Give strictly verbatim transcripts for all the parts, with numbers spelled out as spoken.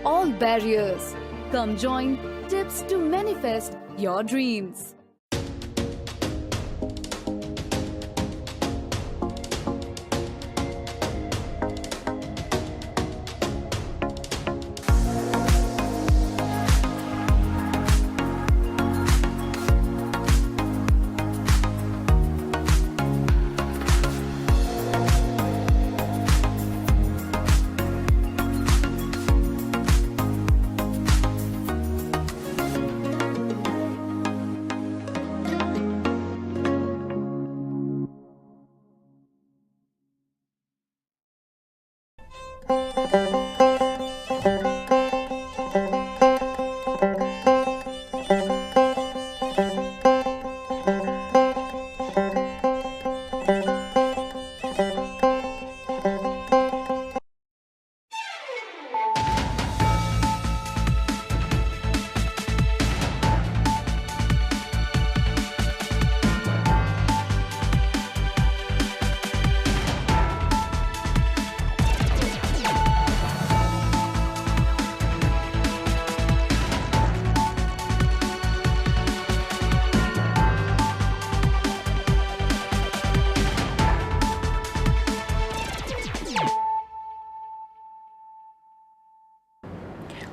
all barriers. Come join Tips to manifest your dreams.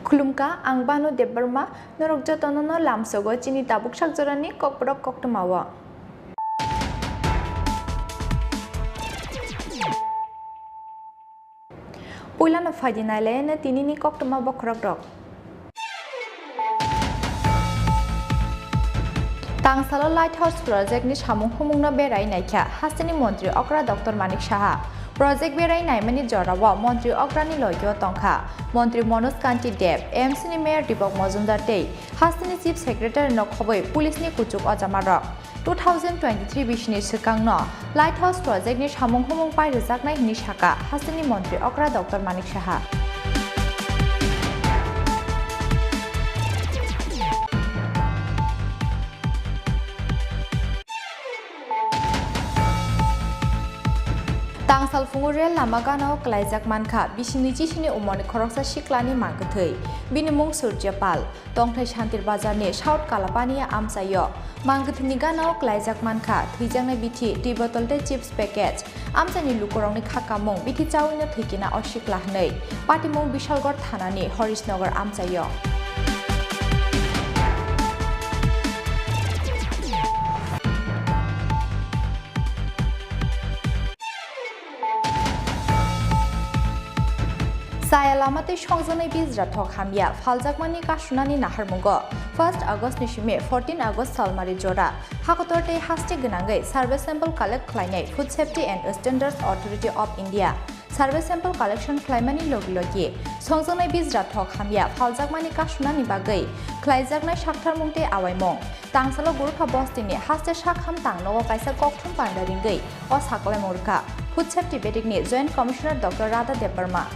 Khulumkha, ang Banu Debbarma, norok jotono no lamsogo chini tabuk sakjorani kokborok koktwmao. Puilano phaidi nailaino tinini koktwma bokhorokrok. Tangsalo Light House Project ni samung humungno berai naikha hasteni montri okra Doctor Manik Saha. Project berai naimani jorao montri okrani logio tongkha montri Manoj Kanti Deb, A M C ni mayor Deepak Majumdar tei hasteni chief secretary no khobwi police ni kuchuk ojamarok. Two thousand twenty-three bisini swkangno Light House Project ni samung humung pai rwjaknai hwnwi sakha hasteni montri okra Doctor Manik Saha. Tangsal phungo rel lama gana-o kwlaijak mankha bisini chisini umorni khoroksa siklani mangkwthwi. Bini mung Surjya Pal. Tongthai Santir Bazarni South Kalapania amchaio mangkwthwini gana-o kwlaijak mankha thwijaknai bithi, twi botol tei chips package. Amchaini lukurokni kha kamung bithi chawino thwikina o sikla hwnwi patimung Bishalgarh thanani Horishnagar amchaio. Chaya lama tei songjaknai bijra thok hamya phaljakmani kasunani naharmungo first August ni simi fourteen August salmari jora hakotor tei haste gwnangwi survey sample collect khlainai Food Safety and Standards Authority of India. Survey sample collection khlaimani logi logi songjaknai bijra thok hamya phaljakmani kasunani bagwi khlaijaknai saktharmung tei awaimung. Tangsalo Gurukha bostini haste sakham tangnogo kaisa kokthum panda ringwi o saklaimung rwkha Food Safety Bedikni Joint Commissioner Doctor Radha Debbarma.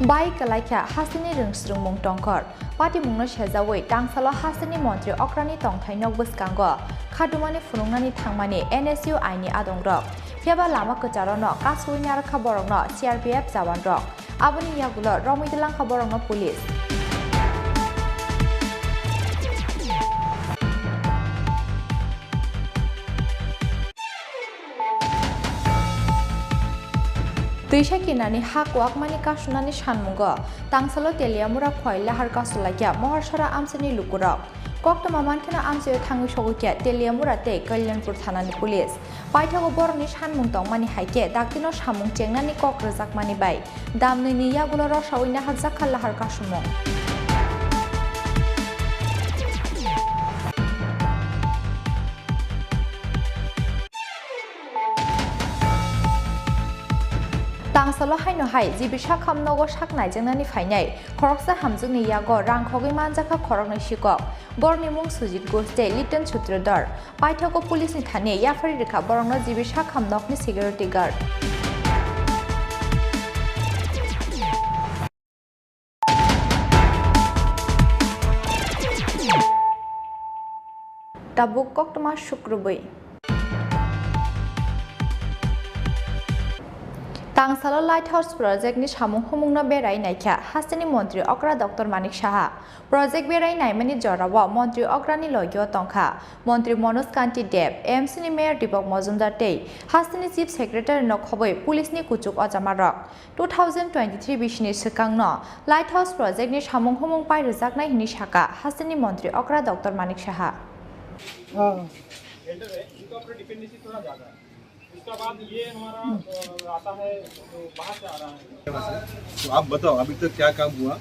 Bai kwlaikha hasteni rwngsrwngmung tongkhor. Patimungno sejaui tangsalo hasteni montri okrani tongthai nok bwskango khadumani phunuknani thangmani N S U aini adongrok. Phiyaba lama kwcharono kasui narwkha borokno C R P F jawanrok. Aboni yagulo romwi twlangkha borokno police. Twisa kinani ha kwakmani kasunani sanmungo tangsalo Teliamura khoi lahar kasulaikha Moharsara amchaini lukurok. Koktwma mankheno amchaio thangwi sogwikha Teliamura tei Kalyanpur thanani police. Paithago borokni sanmung tongmani hai khe daktino samung chengnani kok rwjakmani bai damnwini yagulo rosaui naharjakha lahar kasumung. Tangsalo haino hai G B sakham nogo sak naijaknani phainai khoroksa hamjwkni yago rang khogwi manjakha khoroknwi sikok. Borokni mung Sujit Ghosh tei Liton Sutradhar. Paithago police ni thani yaphari rwkha borokno G B sakham nokni security guard. Tabuk koktwma sukrubwi. Tangsalo Lighthouse Project ni samung humungno berai naikha hasteni Montri Okra Doctor Manik Saha. Project berai naimani jorao Montri Okrani logio tongkha Montri Manoj Kanti Deb, A M C ni Mayor Deepak Majumdar tei hasteni Chief Secretary no khobwi police ni kuchuk ojamarok. Two thousand twenty-three bisini swkangno Lighthouse Project ni samung humung pai rwjaknai hwnwi sakha hasteni Montri Okra Doctor Manik Saha. हाँ। उसका बाद ये हमारा, अ, आता है, तो बाहर से आ रहा है। तो आप बताओ, अभी तक क्या काम हुआ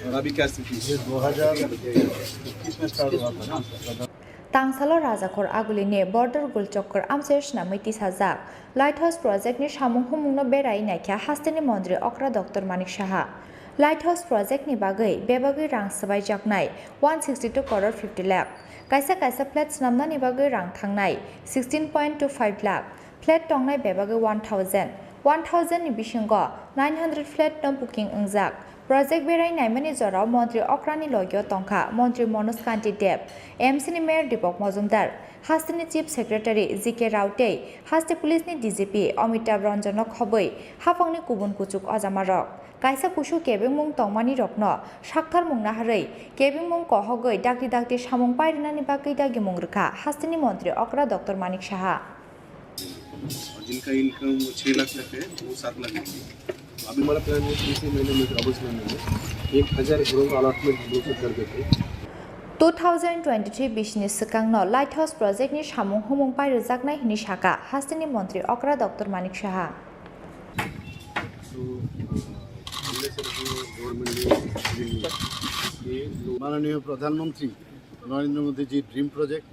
और अभी क्या स्थिति है? ये दो हज़ार इक्कीस में स्टार्ट हुआ था ना। Tangsalo Rajakhor Agulini Border Gul Chokor amchai swnamwi tisajak Lighthouse Project ni samung humungno berai naikha hasteni Montri Okra Doctor Manik Saha. Lighthouse Project ni bagwi bebagwi rang swbaijaknai one sixty two crore fifty lakh. Kaisa kaisa flat swnamnani bagwi rang thangnai sixteen point two five lakh. Flat tongnai bebagwi one thousand. One thousand ni bisingo nine hundred flat no booking wngjak. Project berai naimani jorao Montri Okrani logio tongkha Montri Manoj Kanti Deb, M C ni Mayor Deepak Majumdar, hasteni Chief Secretary G K Rao tei haste police ni D G P Amitabh Ranjan no khobwi haphangni kubun kuchuk ojamarok. Kaisa kusu kebengmung tongmani rokno saktharmung naharwi kebengmung kohogwi dakti dakti samung pairwnani bagwi dagimung rwkha hasteni Montri Okra Doctor Manik Saha. और जिनका इनकम छः लाख तक है, वो सात लाख देंगे। तो अभी हमारा प्लान है, तीसरे महीने में, अगस्त महीने में एक हज़ार घरों का अलॉटमेंट हम लोग कर देते हैं। Two thousand twenty-three bisini swkangno Lighthouse Project ni samung humung pai rwjaknai hwnwi sakha hasteni Montri Okra Doctor Manik Saha. तो, अ, हमने सर अपने गवर्नमेंट ने ये माननीय प्रधानमंत्री नरेंद्र मोदी जी ड्रीम प्रोजेक्ट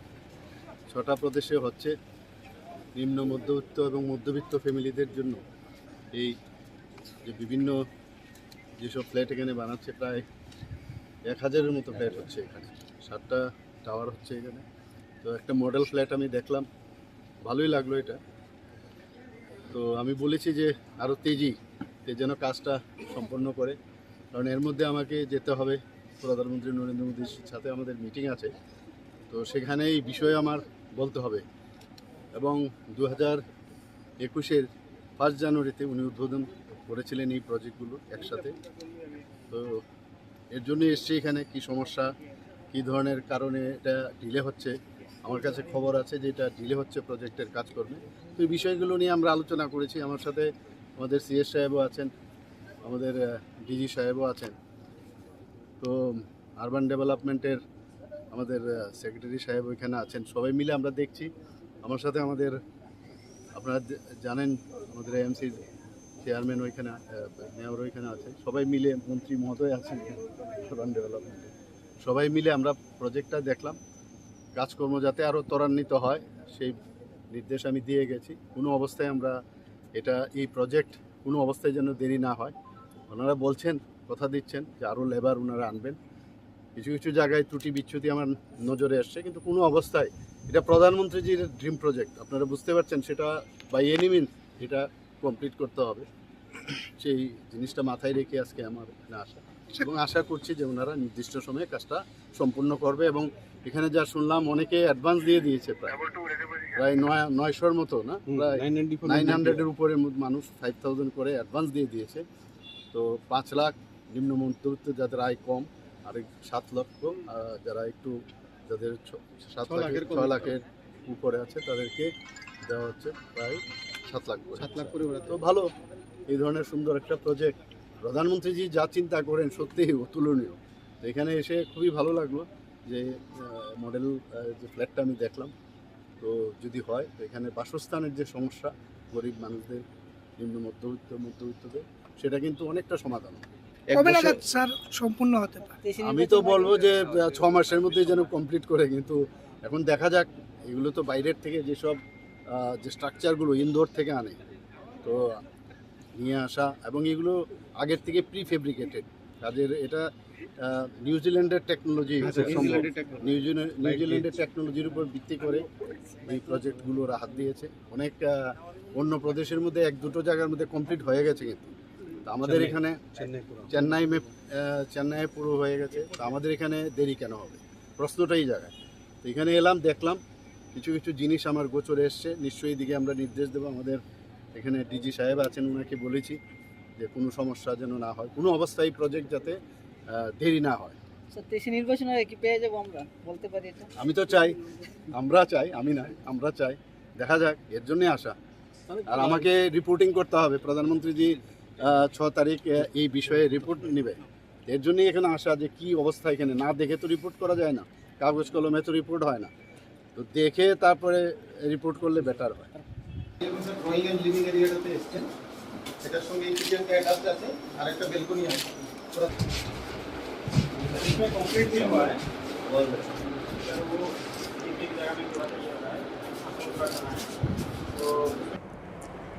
ছটা প্রদেশে হচ্ছে। নিম্ন মধ্যবিত্ত এবং মধ্যবিত্ত ফ্যামিলিদের জন্য এই যে বিভিন্ন যেসব ফ্ল্যাট এখানে বানাচ্ছে, প্রায় এক হাজারের মতো ফ্ল্যাট হচ্ছে এখানে, সাতটা টাওয়ার হচ্ছে এখানে। তো একটা মডেল ফ্ল্যাট আমি দেখলাম, ভালোই লাগলো এটা। তো আমি বলেছি যে আরও তেজি, তে যেন কাজটা সম্পন্ন করে, কারণ এর মধ্যে আমাকে যেতে হবে, প্রধানমন্ত্রী নরেন্দ্র মোদীর সাথে আমাদের মিটিং আছে। তো সেখানে এই বিষয়ে আমার বলতে হবে। এবং দু হাজার একুশের ফার্স্ট জানুয়ারিতে উনি উদ্বোধন করেছিলেন এই প্রজেক্টগুলো একসাথে। তো এর জন্য এসছি এখানে, কি সমস্যা, কি ধরনের কারণে এটা ডিলে হচ্ছে। আমার কাছে খবর আছে যে এটা ডিলে হচ্ছে প্রজেক্টের কাজকর্মে। তো এই বিষয়গুলো নিয়ে আমরা আলোচনা করেছি। আমার সাথে আমাদের সিএস সাহেবও আছেন, আমাদের, আহ, ডিজি সাহেবও আছেন। তো আরবান ডেভেলপমেন্টের আমাদের, আহ, সেক্রেটারি সাহেব ওইখানে আছেন। সবাই মিলে আমরা দেখছি। আমার সাথে আমাদের, আপনারা জে-, জানেন, আমাদের এএমসির চেয়ারম্যান ওইখানে, আহ, মেয়র ওইখানে আছেন। সবাই মিলে, মন্ত্রী মহোদয় আছেন আরবান ডেভেলপমেন্টে। সবাই মিলে আমরা প্রজেক্টটা দেখলাম। কাজকর্ম যাতে আরও ত্বরান্বিত হয়, সেই নির্দেশ আমি দিয়ে গেছি। কোনো অবস্থায় আমরা এটা, এই প্রজেক্ট কোনো অবস্থায় যেন দেরি না হয়। ওনারা বলছেন, কথা দিচ্ছেন যে আরও লেবার ওনারা আনবেন। কিছু কিছু জায়গায় ত্রুটি বিচ্যুতি আমার নজরে আসছে, কিন্তু কোনো অবস্থায় এটা প্রধানমন্ত্রীজির ড্রিম প্রজেক্ট, আপনারা বুঝতে পারছেন, সেটা বাই এনি মিনস এটা কমপ্লিট করতে হবে। সেই জিনিসটা মাথায় রেখে আজকে আমার এখানে আসা, এবং আশা করছি যে ওনারা নির্দিষ্ট সময়ে কাজটা সম্পূর্ণ করবে। এবং এখানে যা শুনলাম, অনেকে অ্যাডভান্স দিয়ে দিয়েছে, প্রায় প্রায় নয় নয়শোর মতো না, হুম, প্রায় নাইন হান্ড্রেডের উপরে মানুষ ফাইভ থাউজেন্ড করে অ্যাডভান্স দিয়ে দিয়েছে। তো পাঁচ লাখ নিম্ন মধ্যবিত্ত, যাদের আয় কম, আর সাত লক্ষ, আহ, যারা একটু, যাদের ছ-, সাত লাখের, ছয় লাখের উপরে আছে, তাদেরকে দেওয়া হচ্ছে প্রায় সাত লাখ করে। সাত লাখ করে ওরা তো ভালো, এই ধরনের সুন্দর একটা প্রজেক্ট। প্রধানমন্ত্রীজি যা চিন্তা করেন, সত্যিই অতুলনীয়। তো এখানে এসে খুবই ভালো লাগলো যে, আহ, মডেল, আহ, যে ফ্ল্যাটটা আমি দেখলাম, তো যদি হয়, তো এখানে বাসস্থানের যে সমস্যা, গরিব মানুষদের, নিম্ন মধ্যবিত্ত, মধ্যবিত্তদের, সেটা কিন্তু অনেকটা সমাধান হবে। এক কবে বছর নাগাদ, স্যার, সম্পূর্ণ হতে পারে? আমি তো বলবো যে, আহ, ছ মাসের মধ্যে যেন কমপ্লিট করে, কিন্তু এখন দেখা যাক। এগুলো তো বাইরের থেকে যেসব, আহ, যে স্ট্রাকচারগুলো ইন্দোর থেকে আনে, তো নিয়ে আসা, এবং এগুলো আগের থেকে প্রি ফেব্রিকেটেড। কাজের এটা, আহ, নিউজিল্যান্ডের টেকনোলজি, আচ্ছা, খুব সম্ভব। নিউজিল্যান্ডের টেকনোলজি। নিউজিল্যান্ড-, নিউজিল্যান্ডের টেকনোলজির উপর ভিত্তি করে এই প্রজেক্টগুলো ওরা হাত দিয়েছে। অনেক, আহ, অন্য প্রদেশের মধ্যে এক দুটো জায়গার মধ্যে কমপ্লিট হয়ে গেছে, কিন্তু তো আমাদের চেন্নাই, এখানে চেন্নাই পুরো। চেন্নাই মে-, আহ, চেন্নাইয়ে পুরো হয়ে গেছে, তো আমাদের এখানে দেরি কেন হবে? প্রশ্নটাই জায়গায়। তো এখানে এলাম, দেখলাম, কিছু কিছু জিনিস আমার গোচরে এসছে, নিশ্চয়ই এদিকে আমরা নির্দেশ দেবো। আমাদের এখানে ডিজি সাহেব আছেন, ওনাকে বলেছি যে কোনো সমস্যা যেন না হয়, কোনো অবস্থায় প্রজেক্ট যাতে আহ, দেরি না হয়। স্যার, তেইশে নির্বাচনের আগে কি পেয়ে যাবো আমরা, বলতে পারি এটা? আমি তো চাই, আমরা চাই, আমি না, আমরা চাই। দেখা যাক, এর জন্যই আসা। আর আমাকে রিপোর্টিং করতে হবে, প্রধানমন্ত্রীজি আহ, ছ তারিখ আহ, এই বিষয়ে রিপোর্ট নেবে। এর জন্যই এখানে আসা, যে কি অবস্থা এখানে না দেখে তো রিপোর্ট করা যায় না, কাগজ কলমে তো রিপোর্ট হয় না। তো দেখে তারপরে রিপোর্ট করলে বেটার হয়। দেখুন স্যার, ড্রয়িং অ্যান্ড লিভিং এরিয়াটাতে এসছেন, এটার সঙ্গে এই কিচেনটা অ্যাটাচড আছে, আর একটা বেলকনি আছে। পুরো इसमें कंप्लीट नहीं हुआ है। वो एक एक जगह में थोड़ा सा ये हो रहा है। तो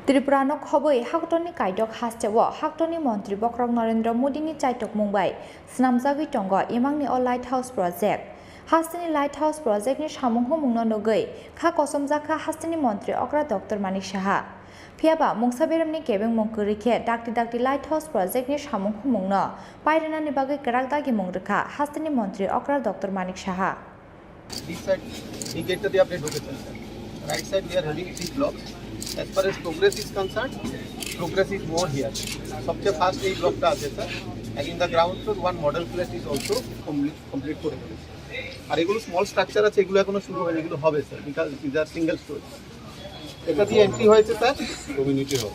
Tripura no khobwi haktorni kaidok hasteo haktorni montri bokhorok Narendra Modini chaitok mung bai swnamjagwi tongo imangni o Light House Project. Hasteni Light House Project ni samung humung no nugwi kha kochomjak kha hasteni montri okra Doctor Manik Saha. Phiyaba mungsa beremni kebengmung kwrwi khe dakti dakti Light House Project ni samung humung no pairinani bagwi kwrak dagimung rwkha hasteni montri okra Doctor Manik Saha. This side, এই গেটটা দিয়ে আপনি ঢুকেছেন sir. Right side we are having three blocks. As far as progress is concerned, progress is more here. সবচেয়ে ফার্স্ট এই ব্লকটা আছে sir. And in the ground floor one model flat is also complete, complete করে ফেলেছে। আর এগুলো small structure আছে, এগুলো এখনো শুরু হয়নি, এগুলো হবে sir, because these are single story. এটা দিয়ে এন্ট্রি হয়েছে sir, community hall.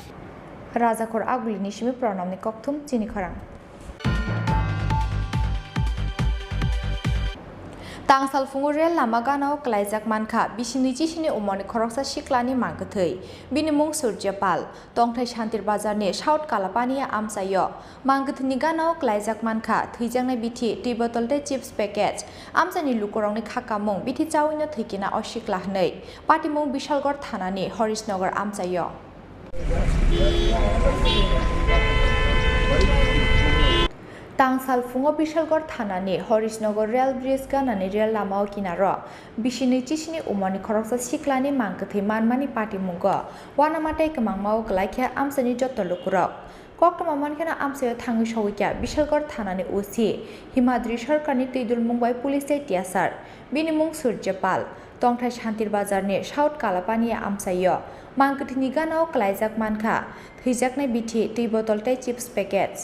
Rajakhor Agulini simi Pranamni kokthum chini khorang. Tangsal phungo rel lama gana o kwlaijak mankha bisi nui chisini umorni khoroksa siklani mangkwthwi. Bini mung Surjya Pal, tongthai Santir Bazarni South Kalapaniya amchaio. Mangkwthwini gana o kwlaijak mankha thwijaknai bithi, twi botol tei chips package. Amchaini lukurokni kha kamung bithi chaui no thwikina o sikla hwnwi. Patimung Bishalgarh thanani Horishnagar amchaio. Tangsal phungo Bishalgarh thanani Horishnagar rail bridge ganani rail lamao kinaro bisi nui chisini umorni khoroksa siklani mangkwthwi manmani patimungo uanama tei kwmangmao kwlaikhe amchaini joto lukurok. Koktwma mankheno amchaio thangwi sogwikha Bishalgarh thanani O C Himadri Sarkarni twidul mung bai police tei tiyasar. Bini mung Surjya Pal, tongthai Santir Bazarni South Kalapaniya amchaio. Mangkwthwini gana o kwlaijak mankha thwijaknai bithi, twi botol tei chips package.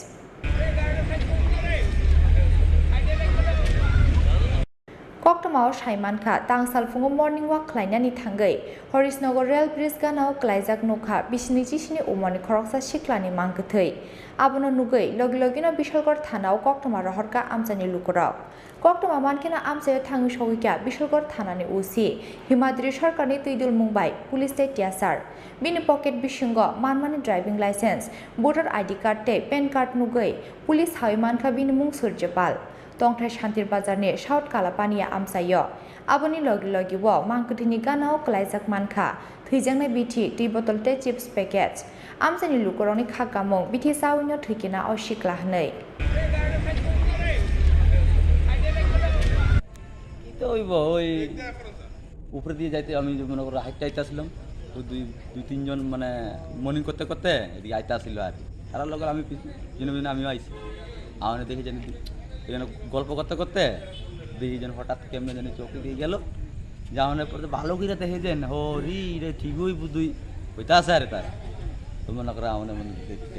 Koktwmao sai mankha, tangsal phungo morning walk khlainani thangwi Horishnagar rail bridge gana o kwlaijak nukha bisi nui chisini umorni khoroksa siklani mangkwthwi. Abono nugwi logi logino Bishalgarh thanao koktwma rohorkha amchaini lukurok. Koktwma mankheno amchaio thangwi sogwikha Bishalgarh thanani O C Himadri Sarkarni twidul mung bai police tei tiyasar. Bini pocket bisingo manmani driving license, voter I D card tei pan card nugwi police saui mankha bini mung Surjya Pal. Tongthai Santir Bazarni South Kalapaniya amchaio. Aboni logi logi o mangkwthwini gana o kwlaijak mankha thwijaknai bithi, twi botol tei chips package. Amchaini lukurokni kha kamung bithi chaui no thwikina o sikla hwnwi. তো ওই ব-, ওই উপরে দিয়ে যাইতে আমি যে মনে করো হাইটটা আইতে আসলাম, তো দুই, দুই তিনজন মানে মর্নিং করতে করতে এদিকে আইতে আসছিল আর কি। তারা লগে আমি পিছনে পিছনে আমিও আইছি। আমার দেখি জানি এখানে গল্প করতে করতে দেখি যেন হঠাৎ কেমনে জানি চোখে দিয়ে গেল। যাওয়ানোর পরে তো ভালো করে দেখে যেন, "ও রি রে, ঠিকই বুধুই হইতা আছে আরে তারা।" তো মনে করো আমার মনে দেখতে।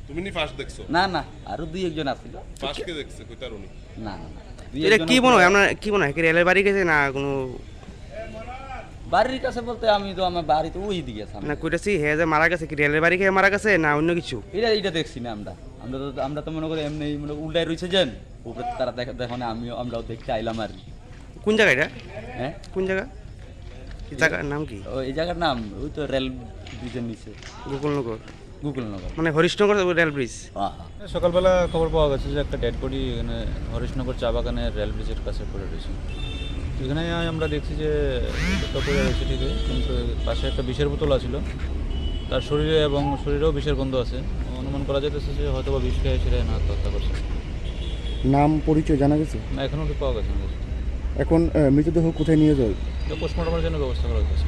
তুমি নি ফার্স্ট দেখছো? না, না, আরো দুই একজন আসছিল। ফার্স্ট কে দেখছে? কই তার উনি? না, না, না। দুই এটা একজন কি মনে হয়? আপনার কি মনে হয়? কি রেলের বাড়ি গেছে না কোনো বাড়ির কাছে বলতে আমি তো আমার বাড়ি তো ওই দিকে সামনে। না, কইতাছি হে যে মারা গেছে কি রেলের বাড়ি খেয়ে মারা গেছে না অন্য কিছু? এটা, এটা দেখছি না আমরা। আমরা তো, আমরা তো মনে করি এমনি মনে করি উল্টায় রইছে যেন, উপরে তারা দেখ-, দেখো না, আমিও, আমরাও দেখতে আইলাম আর কি। কোন জায়গা এটা? হ্যাঁ? কোন জায়গা? এই জায়গার নাম কি? ও, এই জায়গার নাম ওই তো রেল ব্রিজের নিচে। গোকুলনগর। গোকুলনগর। মানে হরিশনগর রেল ব্রিজ। হ্যাঁ, হ্যাঁ। সকালবেলা খবর পাওয়া গেছে যে একটা ডেড বডি এখানে হরিশনগর চা বাগানের রেল ব্রিজের কাছে পড়ে রয়েছে। এখানে আমরা দেখছি যে একটা পড়ে রয়েছে ঠিকই, কিন্তু পাশে একটা বিষের বোতল আছিল, তার শরীরে এবং শরীরেও বিষের গন্ধ আছে। অনুমান করা যাইতেছে যে হয়তো বা বিষ খেয়ে সেটা এনে আত্মহত্যা করছে। নাম পরিচয় জানা গেছে? না, এখনো ঠিক পাওয়া গেছে না। এখন, আহ, মৃতদেহ কোথায় নিয়ে যাওয়া হবে? এটা পোস্টমর্টমের জন্য ব্যবস্থা করা হয়েছে।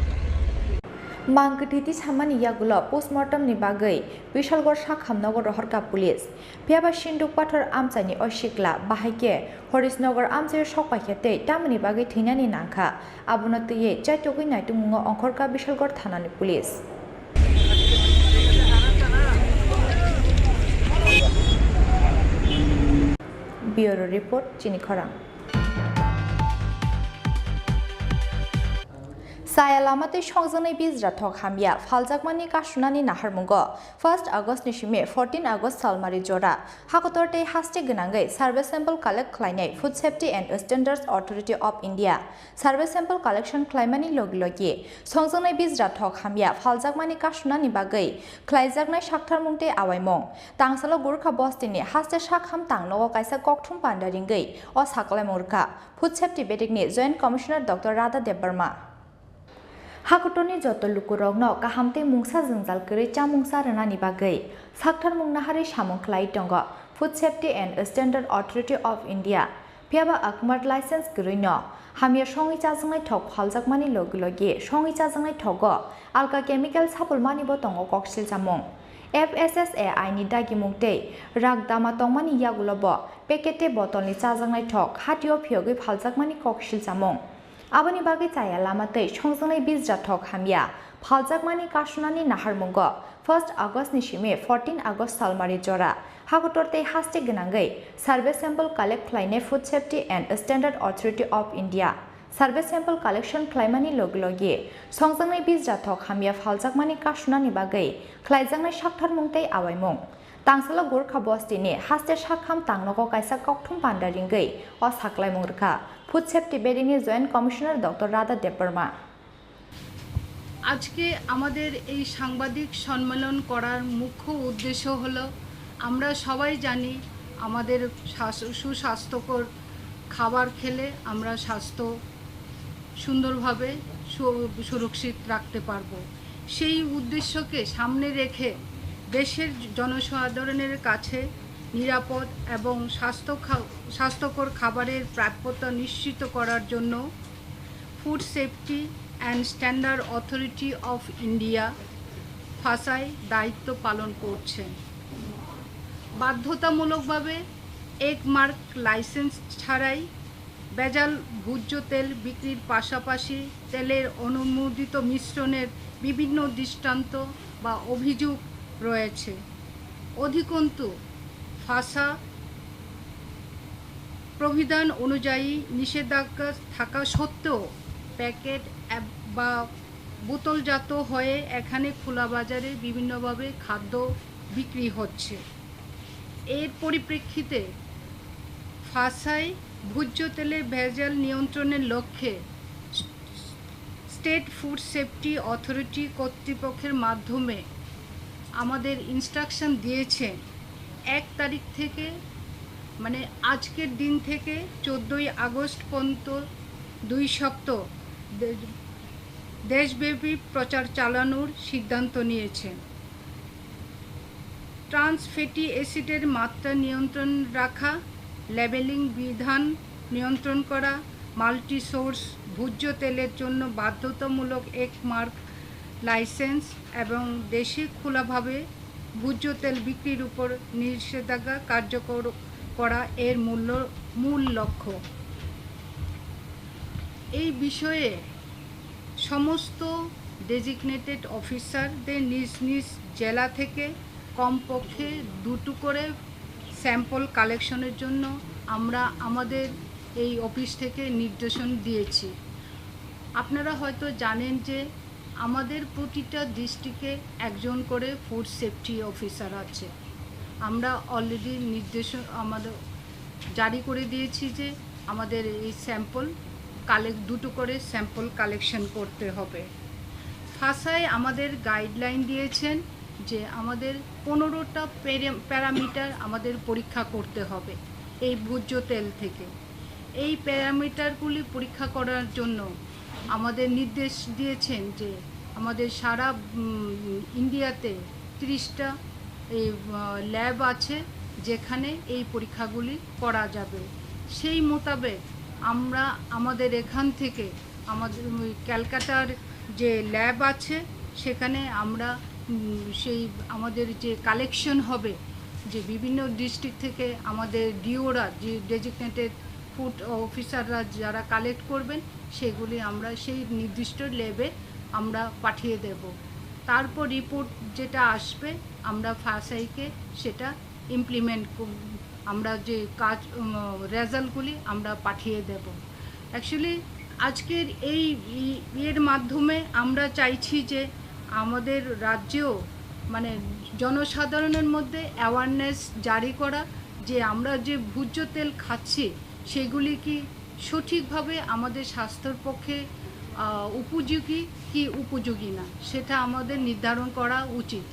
Mang kwthwi tisamani yagulo postmortem ni bagwi Bishalgarh sakhamnogo rohorkha police. Phiyaba Sinduk Pathor amchaini o sikla bahai khe Horisnagar amchaio sokpaikha tei tamoni bagwi thwinani nangkha, abono twiwi chaitugwi naitukmungo ongkhorkha Bishalgarh thanani police. Bureau Report, Chini Khorang. Chaya lama tei songjaknai bijra thok hamya phaljakmani kasunani naharmungo first August ni simi fourteen August salmari jora hakotor tei haste gwnangwi survey sample collect khlainai Food Safety and Standards Authority of India survey sample collection khlaimani logi logi songjaknai bijra thok hamya phaljakmani kasunani bagwi khlaijaknai saktharmung tei awaimung. Tangsalo Gorkha bostini haste sakham tangnogo kaisa kokthum panda ringwi o saklaimung rwkha Food Safety bedekni Joint Commissioner Doctor Radha Debbarma. Hakotorni joto lukurokno kaham tei mungsa jwngjal kwrwi chamung cha rwnani bagwi saktharmung naharwi samung khlai tongo Food Safety and Standard Authority of India. Phiyaba Akmart license kwrwino hamya songwi chajaknai thok phaljakmani logi logi songwi chajaknai thogo alka chemical sapulmanibo tongo koksil chamung. F S S A I ni dagimung tei rak dama tongmani yagulobo packet tei botolni chajaknai thok hatio phiyogwi phaljakmani koksil chamung. Aboni bagwi chaya lama tei songjaknai bijra thok hamya phaljakmani kasunani naharmungo first August ni simi fourteen August salmari jora hakotor tei haste gwnangwi survey sample collect khlainai Food Safety and Standard Authority of India survey sample collection khlaimani logi logi songjaknai bijra thok hamya phaljakmani kasunani bagwi khlaijaknai saktharmung tei awaimung. Tangsalo Gorkha bostini haste sakham tangnogo kaisa kokthum panda ringwi o saklaimung rwkha Food Safety bedekni Joint Commissioner Doctor Radha Debbarma. আজকে আমাদের এই সাংবাদিক সম্মেলন করার মুখ্য উদ্দেশ্য হলো, আমরা সবাই জানি আমাদের স্বাস-, সুস্বাস্থ্যকর খাবার খেলে আমরা স্বাস্থ্য সুন্দরভাবে সু-, সুরক্ষিত রাখতে পারবো। সেই উদ্দেশ্যকে সামনে রেখে দেশের জনসাধারণের কাছে নিরাপদ এবং স্বাস্থ্য খা-, স্বাস্থ্যকর খাবারের প্রাপ্যতা নিশ্চিত করার জন্য Food Safety and Standard Authority of India, ফাসায় দায়িত্ব পালন করছে। বাধ্যতামূলকভাবে এগ মার্ক লাইসেন্স ছাড়াই ভেজাল ভোজ্য তেল বিক্রির পাশাপাশি তেলের অনুমোদিত মিশ্রণের বিভিন্ন দৃষ্টান্ত বা অভিযোগ রয়েছে। অধিকন্তু, ফাসা প্রবিধান অনুযায়ী নিষেধাজ্ঞা থাকা সত্ত্বেও প্যাকেট এব-, বা বোতলজাত হয়ে এখানে খোলা বাজারে বিভিন্নভাবে খাদ্য বিক্রি হচ্ছে। এর পরিপ্রেক্ষিতে ফাসায় ভোজ্য তেলে ভেজাল নিয়ন্ত্রণের লক্ষ্যে স্টেট ফুড সেফটি অথরিটি কর্তৃপক্ষের মাধ্যমে আমাদের ইনস্ট্রাকশন দিয়েছে, এক তারিখ থেকে, মানে আজকের দিন থেকে চোদ্দোই আগস্ট পর্যন্ত দুই সপ্তাহ দে-, দেশব্যাপী প্রচার চালানোর সিদ্ধান্ত নিয়েছে। ট্রান্স ফ্যাটি অ্যাসিডের মাত্রা নিয়ন্ত্রণ রাখা, লেবেলিং বিধান নিয়ন্ত্রণ করা, মাল্টি সোর্স ভোজ্য তেলের জন্য বাধ্যতামূলক এগ মার্ক লাইসেন্স এবং দেশে খোলাভাবে ভোজ্য তেল বিক্রির উপর নিষেধাজ্ঞা কার্যকর করা এর মূল্য, মূল লক্ষ্য। এই বিষয়ে সমস্ত ডেজিগনেটেড অফিসারদের নিজ নিজ জেলা থেকে কমপক্ষে দুটো করে স্যাম্পল কালেকশনের জন্য আমরা আমাদের এই অফিস থেকে নির্দেশন দিয়েছি। আপনারা হয়তো জানেন যে আমাদের প্রতিটা ডিস্ট্রিক্টে একজন করে ফুড সেফটি অফিসার আছে। আমরা অলরেডি নির্দেশন আমাদের জারি করে দিয়েছি যে আমাদের এই স্যাম্পল কালেক্ট, দুটো করে স্যাম্পল কালেকশন করতে হবে। ফাসায় আমাদের গাইডলাইন দিয়েছেন যে আমাদের পনেরোটা প্যারা-, প্যারামিটার আমাদের পরীক্ষা করতে হবে এই ভোজ্য তেল থেকে। এই প্যারামিটারগুলি পরীক্ষা করার জন্য আমাদের নির্দেশ দিয়েছেন যে আমাদের সারা, উম, ইন্ডিয়াতে তিরিশটা এই, আহ, ল্যাব আছে, যেখানে এই পরীক্ষাগুলি করা যাবে। সেই মোতাবেক আমরা আমাদের এখান থেকে আমাদের ওই ক্যালকাটার যে ল্যাব আছে, সেখানে আমরা, উম, সেই আমাদের যে কালেকশন হবে, যে বিভিন্ন ডিস্ট্রিক্ট থেকে আমাদের ডিওরা, যে ডেজিগনেটেড ফুড অফিসাররা যারা কালেক্ট করবেন, সেগুলি আমরা সেই নির্দিষ্ট ল্যাবে আমরা পাঠিয়ে দেব। তারপর রিপোর্ট যেটা আসবে, আমরা ফাসাইকে সেটা ইমপ্লিমেন্ট, আমরা যে কাজ, উম, রেজাল্টগুলি আমরা পাঠিয়ে দেব। অ্যাকচুয়ালি আজকের এই ই-, ইয়ের মাধ্যমে আমরা চাইছি যে আমাদের রাজ্যেও, মানে, জনসাধারণের মধ্যে অ্যাওয়ারনেস জারি করা, যে আমরা যে ভোজ্য তেল খাচ্ছি, সেগুলি কি সঠিকভাবে আমাদের স্বাস্থ্যর পক্ষে, আহ, উপযোগী কি উপযোগী না, সেটা আমাদের নির্ধারণ করা উচিত।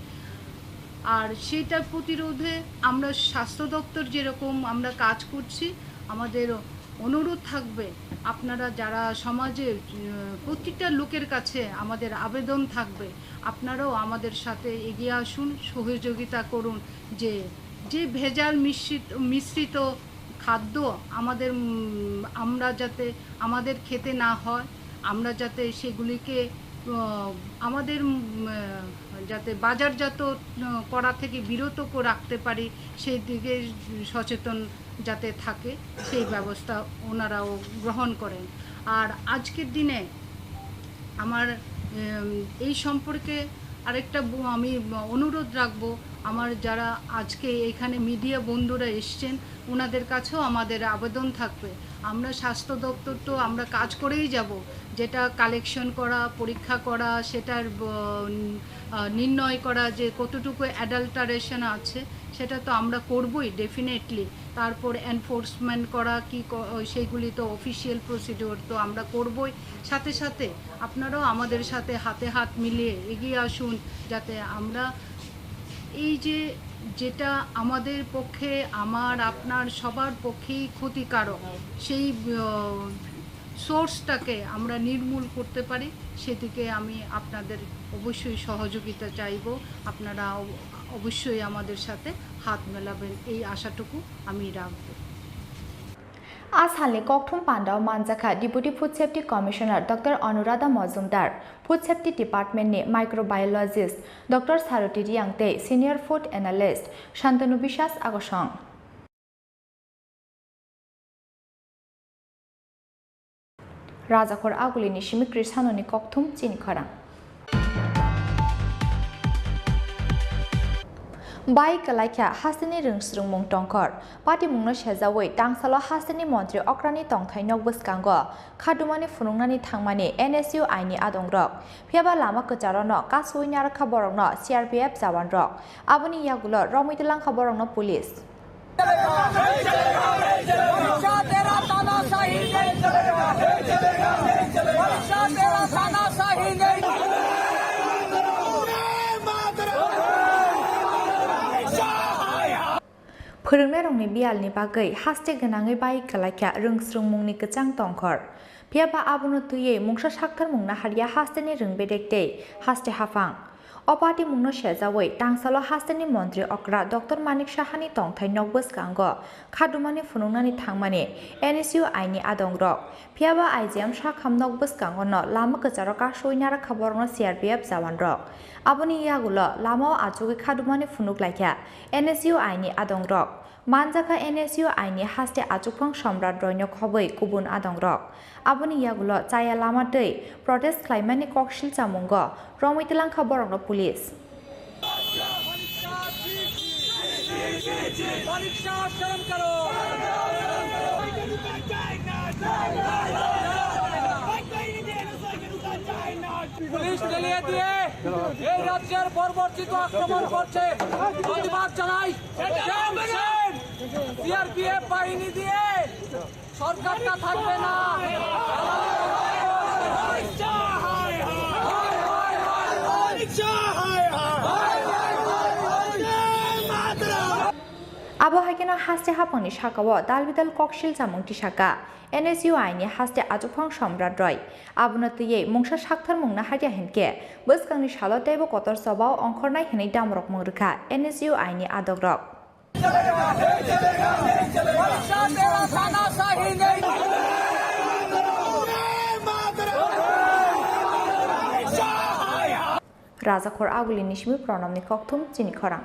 আর সেটা প্রতিরোধে আমরা স্বাস্থ্য দপ্তর যেরকম আমরা কাজ করছি, আমাদের অনুরোধ থাকবে, আপনারা যারা সমাজে, উম, প্রত্যেকটা লোকের কাছে আমাদের আবেদন থাকবে, আপনারাও আমাদের সাথে এগিয়ে আসুন, সহযোগিতা করুন, যে, যে ভেজাল মিশ্রিত, মিশ্রিত খাদ্য আমাদের, উম, আমরা যাতে, আমাদের খেতে না হয়, আমরা যাতে সেগুলিকে, আহ, আমাদের, উম, আহ, যাতে বাজারজাত, আহ, করা থেকে বিরত কো-, রাখতে পারি, সেই দিকে সচেতন যাতে থাকে, সেই ব্যবস্থা ওনারাও গ্রহণ করেন। আর আজকের দিনে আমার, উম, এই সম্পর্কে আরেকটা ব-, আমি অনুরোধ রাখবো, আমার যারা আজকে এখানে মিডিয়া বন্ধুরা এসছেন, ওনাদের কাছেও আমাদের আবেদন থাকবে, আমরা স্বাস্থ্য দপ্তর তো আমরা কাজ করেই যাব, যেটা কালেকশন করা, পরীক্ষা করা, সেটার ব-, আহ, নির্ণয় করা যে কতটুকু অ্যাডাল্টারেশন আছে, সেটা তো আমরা করবই ডেফিনেটলি। তারপর এনফোর্সমেন্ট করা কি ক-, সেইগুলি তো অফিসিয়াল প্রসিডিওর তো আমরা করবই। সাথে সাথে আপনারাও আমাদের সাথে হাতে হাত মিলিয়ে এগিয়ে আসুন, যাতে আমরা এই যে, যেটা আমাদের পক্ষে, আমার আপনার সবার পক্ষেই ক্ষতিকারক, সেই, আহ, সোর্সটাকে আমরা নির্মূল করতে পারি, সেদিকে আমি আপনাদের অবশ্যই সহযোগিতা চাইব। আপনারা অব-, অবশ্যই আমাদের সাথে হাত মেলাবেন, এই আশাটুকু আমি রাখব। A salni kokthum pandao manjakha Deputy Food Safety Commissioner Doctor Anuradha Majumdar, Food Safety Department ni Microbiologist Doctor Saroti Riang tei Senior Food Analyst Shantanu Biswas agosong. Rajakhor Agulini simi Krisanoni kokthum chini khorang. Bai kwlaikha hasteni rwngsrwngmung tongkhor. Patimungno sejawi tangsalo hasteni montri okrani tongthai nok bwskango khadumani phunuknani thangmani N S U aini adongrok. Phiyaba lama kwcharono kasui narwkha borokno C R P F jawanrok. Aboni yagulo romwi twlangkha borokno police. तेरा तानाशाही नहीं चलेगा, नहीं चलेगा, नहीं चलेगा। तेरा तानाशाही नहीं। Phwrwngnairokni biyalni bagwi haste gwnangwi bai kwlaikha rwngsrwngmungni kwchang tongkhor. Phiyaba abono twiwi mungsa saktharmung naharya hasteni rwng bedek tei haste haphang. O patimungno sejawi tangsalo hasteni montri okra Doctor Manik Sahani tongthai nok bwskango khadumani phunuknani thangmani N S U aini adongrok. Phiyaba I G M sakham nok bwskangono lama kwcharo kasui narwkha borokno C R P F jawanrok. Aboni yagulo lamao achugwi khadumani phunuk laikha N S U aini adongrok. Manjakha N S U aini haste achukphang Somrat Roino khobwi kubun adongrok. Aboni yagulo chaya lama twi protest khlaimani koksil chamungo romwi twlangkha borokno police. Police জ্বালিয়ে দিয়ে এই রাজ্যের বর্বরচিত আক্রমণ করছে। প্রতিবাদ জানাই। সিআরপিএফ বাহিনী দিয়ে সরকারটা থাকবে না। Abo hai kheno haste haphangni sakao dalbidal koksil chamung tisaka N S U aini haste achukphang Somrat Roy. Abono twiwi mungsa saktharmung naharya hinkhe bwskangni salo teibo kotor chobao ongkhornai hinwi damrokmung rwkha N S U aini adokrok. Rajakhor Aguli ni simi Pranamni kokthum chini khorang.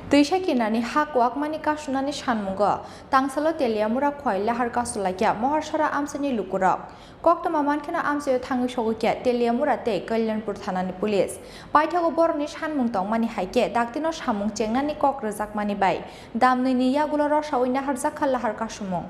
Twisa kinani ha kwakmani kasunani sanmungo tangsalo Teliamura khwai lahar kasu laikya Moharsora amchaini lukurok. Koktwma mankheno amchaio thangwi sogwikya Teliamura tei Kalyanpur thanani police. Paithago borokni sanmung tongmani hai khe daktino samung chengnani kok rwjakmani bai damnwini yagulo rosaui naharjakha lahar kasumung.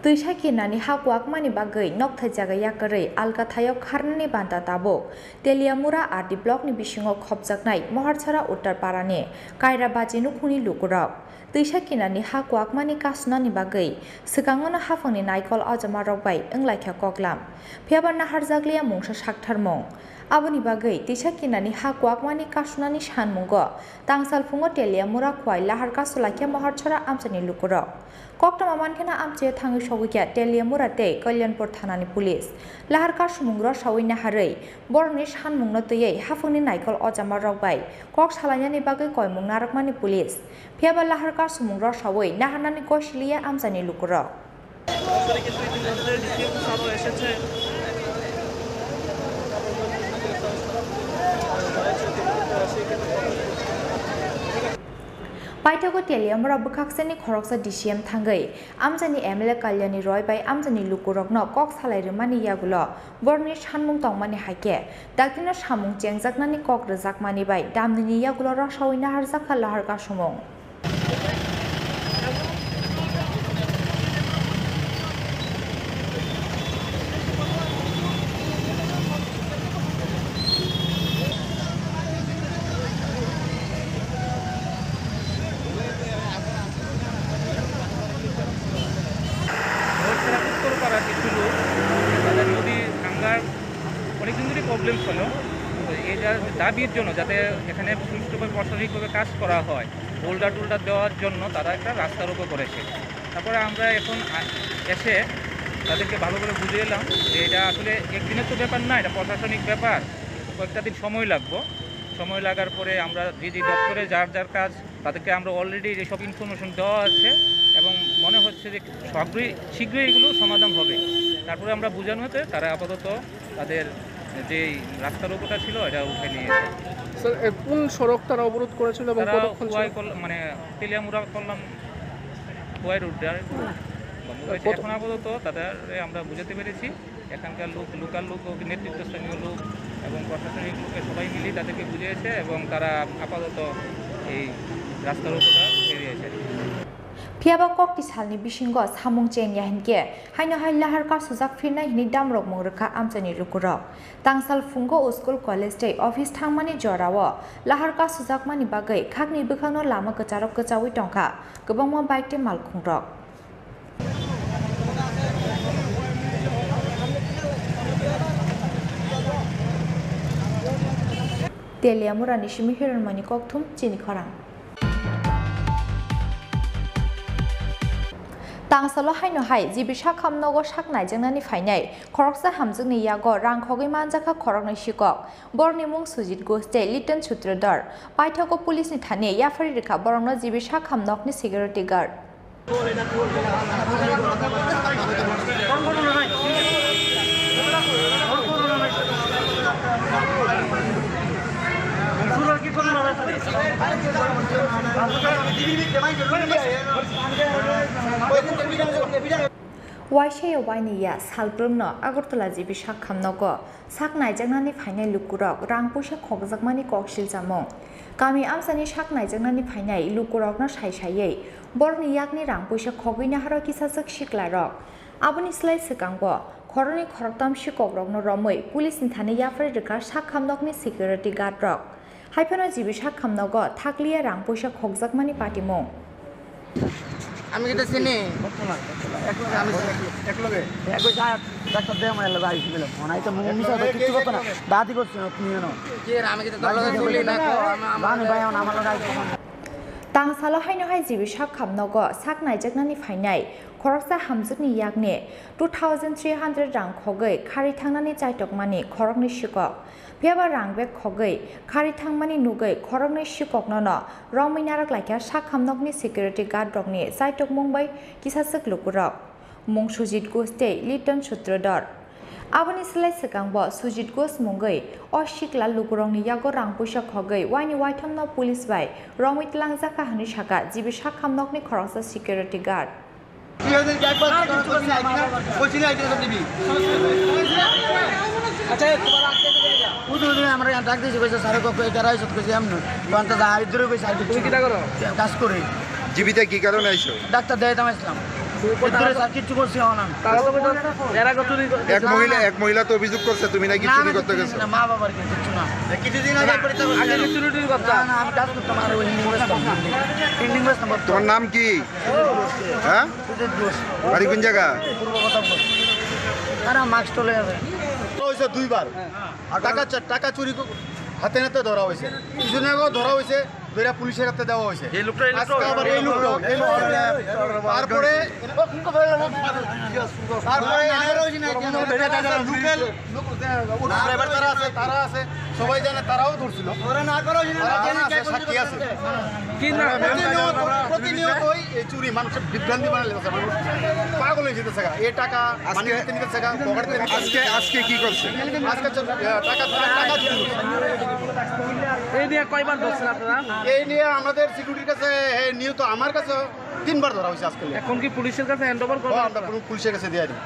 Twisa kinani ha kwakmani bagwi nokthai jaga yakarwi alka thaio kharnani banta tabuk Teliamura R D blockni bisingo khopjaknai Moharchara Uttar Parani Kaira Baji nukhungni lukurok. Twisa kinani ha kwakmani kasunani bagwi swkangono haphangni naikol ojamarok bai wnglaikha koklam. Phiyaba naharjakliya mungsa saktharmung. Aboni bagwi twisa kinani ha kwakmani kasunani sanmungo tangsal phungo Teliamura khwai lahar kasulaikha Moharchara amchaini lukurok. Koktwma mankheno amchaio thangwi sogwikha Teliamura tei Kalyanpur thanani police. Lahar kasumung rosaui naharwi borokni sanmungno twiwi haphangni naikol ojamarok bai kok salainani bagwi koimung narwkmani police. Phiyaba lahar kasumung rosaui naharnani kosiliya amchaini lukurok. Paithago Teliamura bwkhaksani khoroksa D C M thangwi amchaini M L A Kalyani Roy bai amchaini lukurokno kok salai rwmani yagulo borokni sanmung tongmani hai khe daktino samung chengjaknani kok rwjakmani bai damnini yagulo rosaui naharjakha lahar kasumung. Uttarpara কিছু লোক, তাদের যদি থাঙ্গার অনেকদিন ধরেই প্রবলেম ছিল, তো এটার দাবির জন্য, যাতে এখানে সুষ্ঠুভাবে প্রশাসনিকভাবে কাজ করা হয়, বোল্ডার টোল্ডার দেওয়ার জন্য তারা একটা রাস্তা রোকো করেছে। তারপরে আমরা এখন আ-, এসে তাদেরকে ভালো করে বুঝিয়ে এলাম যে এটা আসলে একদিনের তো ব্যাপার না, এটা প্রশাসনিক ব্যাপার, কয়েকটা দিন সময় লাগবো। সময় লাগার পরে আমরা যে যে দপ্তরে যার যার কাজ, তাদেরকে আমরা অলরেডি যেসব ইনফরমেশন দেওয়া আছে এবং মনে হচ্ছে যে শীঘ্রই, শীঘ্রই এগুলো সমাধান হবে। তারপরে আমরা বোঝানো হচ্ছে তারা আপাতত তাদের যেই রাস্তার উপরটা ছিল, এটা উঠে নিয়ে এসে। স্যার, এ, কোন সড়ক তারা অবরোধ করেছিল এবং তারা কতক্ষণ খোয়াই ছিল? কল-, মানে, তেলিয়ামুড়া কল্যাণ খোয়াই রোডটা বন্ধ করেছে। কত- এখন আপাতত তাদের আমরা বুঝাতে পেরেছি, এখানকার লোক, লোকাল লোক, নেতৃত্বস্থানীয় লোক এবং প্রশাসনিক লোকের সবাই মিলেই তাদেরকে বুঝিয়েছে এবং তারা আপাতত এই রাস্তার উপরটা উঠে দিয়েছে। Phiyaba kokti salni bisingo samung chengya hinkhe haino hai lahar kasujak phirnai hinwi damrok mung rwkha amchaini lukurok. Tangsal phungo school, college tei office thangmani jorao lahar kasujakmani bagwi khakni bwkhakno lama kwcharok kwchaui tongkha kwbangma bike tei malkhungrok. Teliamurani simi Hiranmani kokthum chini khorang. Tangsalo haino hai G B Sakham nogo sak naijaknani phainai khoroksa hamjwkni yago rang khogwi manjakha khoroknwi sikok. Borokni mung Sujit Ghosh tei Liton Sutradhar. Paithago police ni thani yaphari rwkha borokno G B Sakham nokni security guard. Waisaya waini ya salbrumno Agartala G B Sakham nogo sak naijaknani phainai lukurok rang puisa khokjakmani kok silchamung. Kami amsani sak naijaknani phainai lukurokno sai saiwi borokni yakni rang puisa khogwi naharo kisachwk siklarok. Aboni slai swkango khoroknwi khoroktam sikokrokno romwi police ni thani yaphari rwkha Sakham nokni security guard rok. Haiphano G B Sakham nogo thakliya rang puisa khokjakmani patimung. আমি কিন্তু চিনি। আমি চিনি। এক লগে। এক লগে। এক লগে যা, ডাক্তার দেয় আমার লগে আইসি বলে। ফোন আইতে মুখ মিশা তো কিচ্ছু করতো না। দাদি করছে না, তুমি জানো। কি রে, আমি কিন্তু তোর লগে চলি না, তো, আমি, আমার জানি ভাই, এখন আমার লগে আইসি। Tangsalo haino hai G B Sakham nogo sak naijaknani phainai Khoroksa hamjwkni yakni two thousand three hundred rang khogwi khari thangnani chaitokmani khoroknwi sikok. Phiyaba rang bag khogwi khari thangmani nugwi khoroknwi sikoknono romwi narwk laikha sak hamnokni security guard rokni chaitokmung bai kisaswk lukurok. Mung Sujit Ghosh tei Liton Sutradhar. Aboni slai swkang bo Sujit Ghosh mungwi o sikla lukurokni yago rang puisa khogwi waini waithomno police bai romwi twlangjakha hwnwi sakha G B sak hamnokni khoroksa security guard. তুই ওদের ব্যাগ বার কর, বলছি না, আইডিয়া সব দিবি। আচ্ছা, তোমার আজকে থেকে যা। ও তো ওদের আমরা ডাক দিয়েছি, কইছে, "স্যার, কত এটা রাইস?" কইছে, "এমন নয়।" দোকানটা যা, ইদুরে কইছে, "আর তুমি কিতা করো? কাজ করে।" জিবিতে কি কারণে আইছো? ডাক্তার দেয়, দাম আসলাম। তুমি কোথায় ইদুরে আছো? স্যার, কিচ্ছু করছি না। তাহলে তো এরা তো চুরি করে। এক মহিলা, এক মহিলা তো অভিযোগ করছে, তুমি নাকি না, চুরি না, করতে কিচ্ছু গেছো? না, মা বাবার কিছু না। কিছুদিন আগে আগে কি চুরি টুরি করতা? না, না, আমি কাজ করতাম, আর ওই হিন্দি ইংলিশ করতাম। হিন্দি ইংলিশ করতাম। তোমার নাম কি? হ্যাঁ? সুজিত ঘোষ। বাড়ি কোন জায়গা? পূর্ব প্রতাপগড়। আরে, মাস্ক চলে যাবে। ধরা হয়েছে দুইবার। আর টাকা চা-, টাকা চুরি ক-, হাতে নাতে ধরা হয়েছে। কিছুদিন আগেও ধরা হয়েছে, ধরে পুলিশের হাতে দেওয়া হয়েছে। এই লোকটা, এই লোকটা। আজকে আবার এই লোকটা, এই লোকটা। তারপরে, তারপরে লোকাল লোক, যে, অটো ড্রাইভার তারা আছে, তারা আছে, সবাই জানে, তারাও ধরছিল। ওরা না করা হয়েছে না, তারা জানে আছে, কে সাক্ষী আছে। কি না? প্রতিনিয়ত, প্রতিনিয়তই এই চুরি, মানুষের বিভ্রান্তি বানালে আছে, মানুষ পাগল হয়ে যেতেছে গা। এই টাকা আজকে, মানি নিতে নিতেছে গা, পকেট থেকে নিতে আজকে, আজকে কি করছে? আজকে চল-, আহ, টাকা, টাকা চুরি করছে। এই নিয়ে কয়বার ধরছেন আপনারা? এই নিয়ে আমাদের সিকিউরিটির কাছে, এই নিয়ে তো আমার কাছে তিনবার ধরা হয়েছে আজকে। এখন কি পুলিশের কাছে হ্যান্ড ওভার ও, করবেন আমরা আপনারা? পুরো পুলিশের কাছে দিয়ে দিই।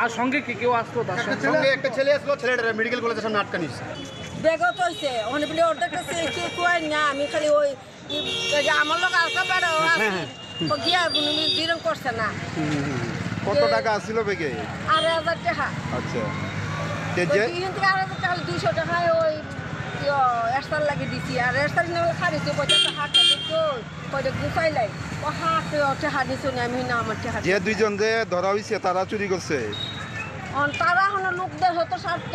আর সঙ্গে কি কেউ আসতো তার সঙ্গে? সঙ্গে একটা ছেলে আসলো, ছেলেটা মেডিকেল কলেজের সামনে আটকা নিয়েছে। বেগত হইছে, অনেকগুলি অর্ধেকটা সে কি কুয়ার না, আমি খালি ওই, ওই যে আমার লোক আলকা বেড়া ও আছে, ও গিয়া কোনো দিন করছে না। হুম, হুম, হুম। কত যে টাকা আছিল বেগে? আড়াই হাজার টাকা। আচ্ছা। তে ওই যে দুই দিন থেকে আড়াই হাজার টাকা, দুইশো টাকায় ওই, ইয়ো, এস্তার লাগিয়ে দিছি। আর এস্তার নিয়ে খালি তো পয়সা তো হাত খালি তো। কইরে গুছাইলাই, ও হাতে ওঠে হানি শুনে আমি না আমার ঠেকা যে দিই। দুইজন যে ধরা হইছে, তারা চুরি করছে? অন তারা হনো লোক দেহ তো স্বার্থ,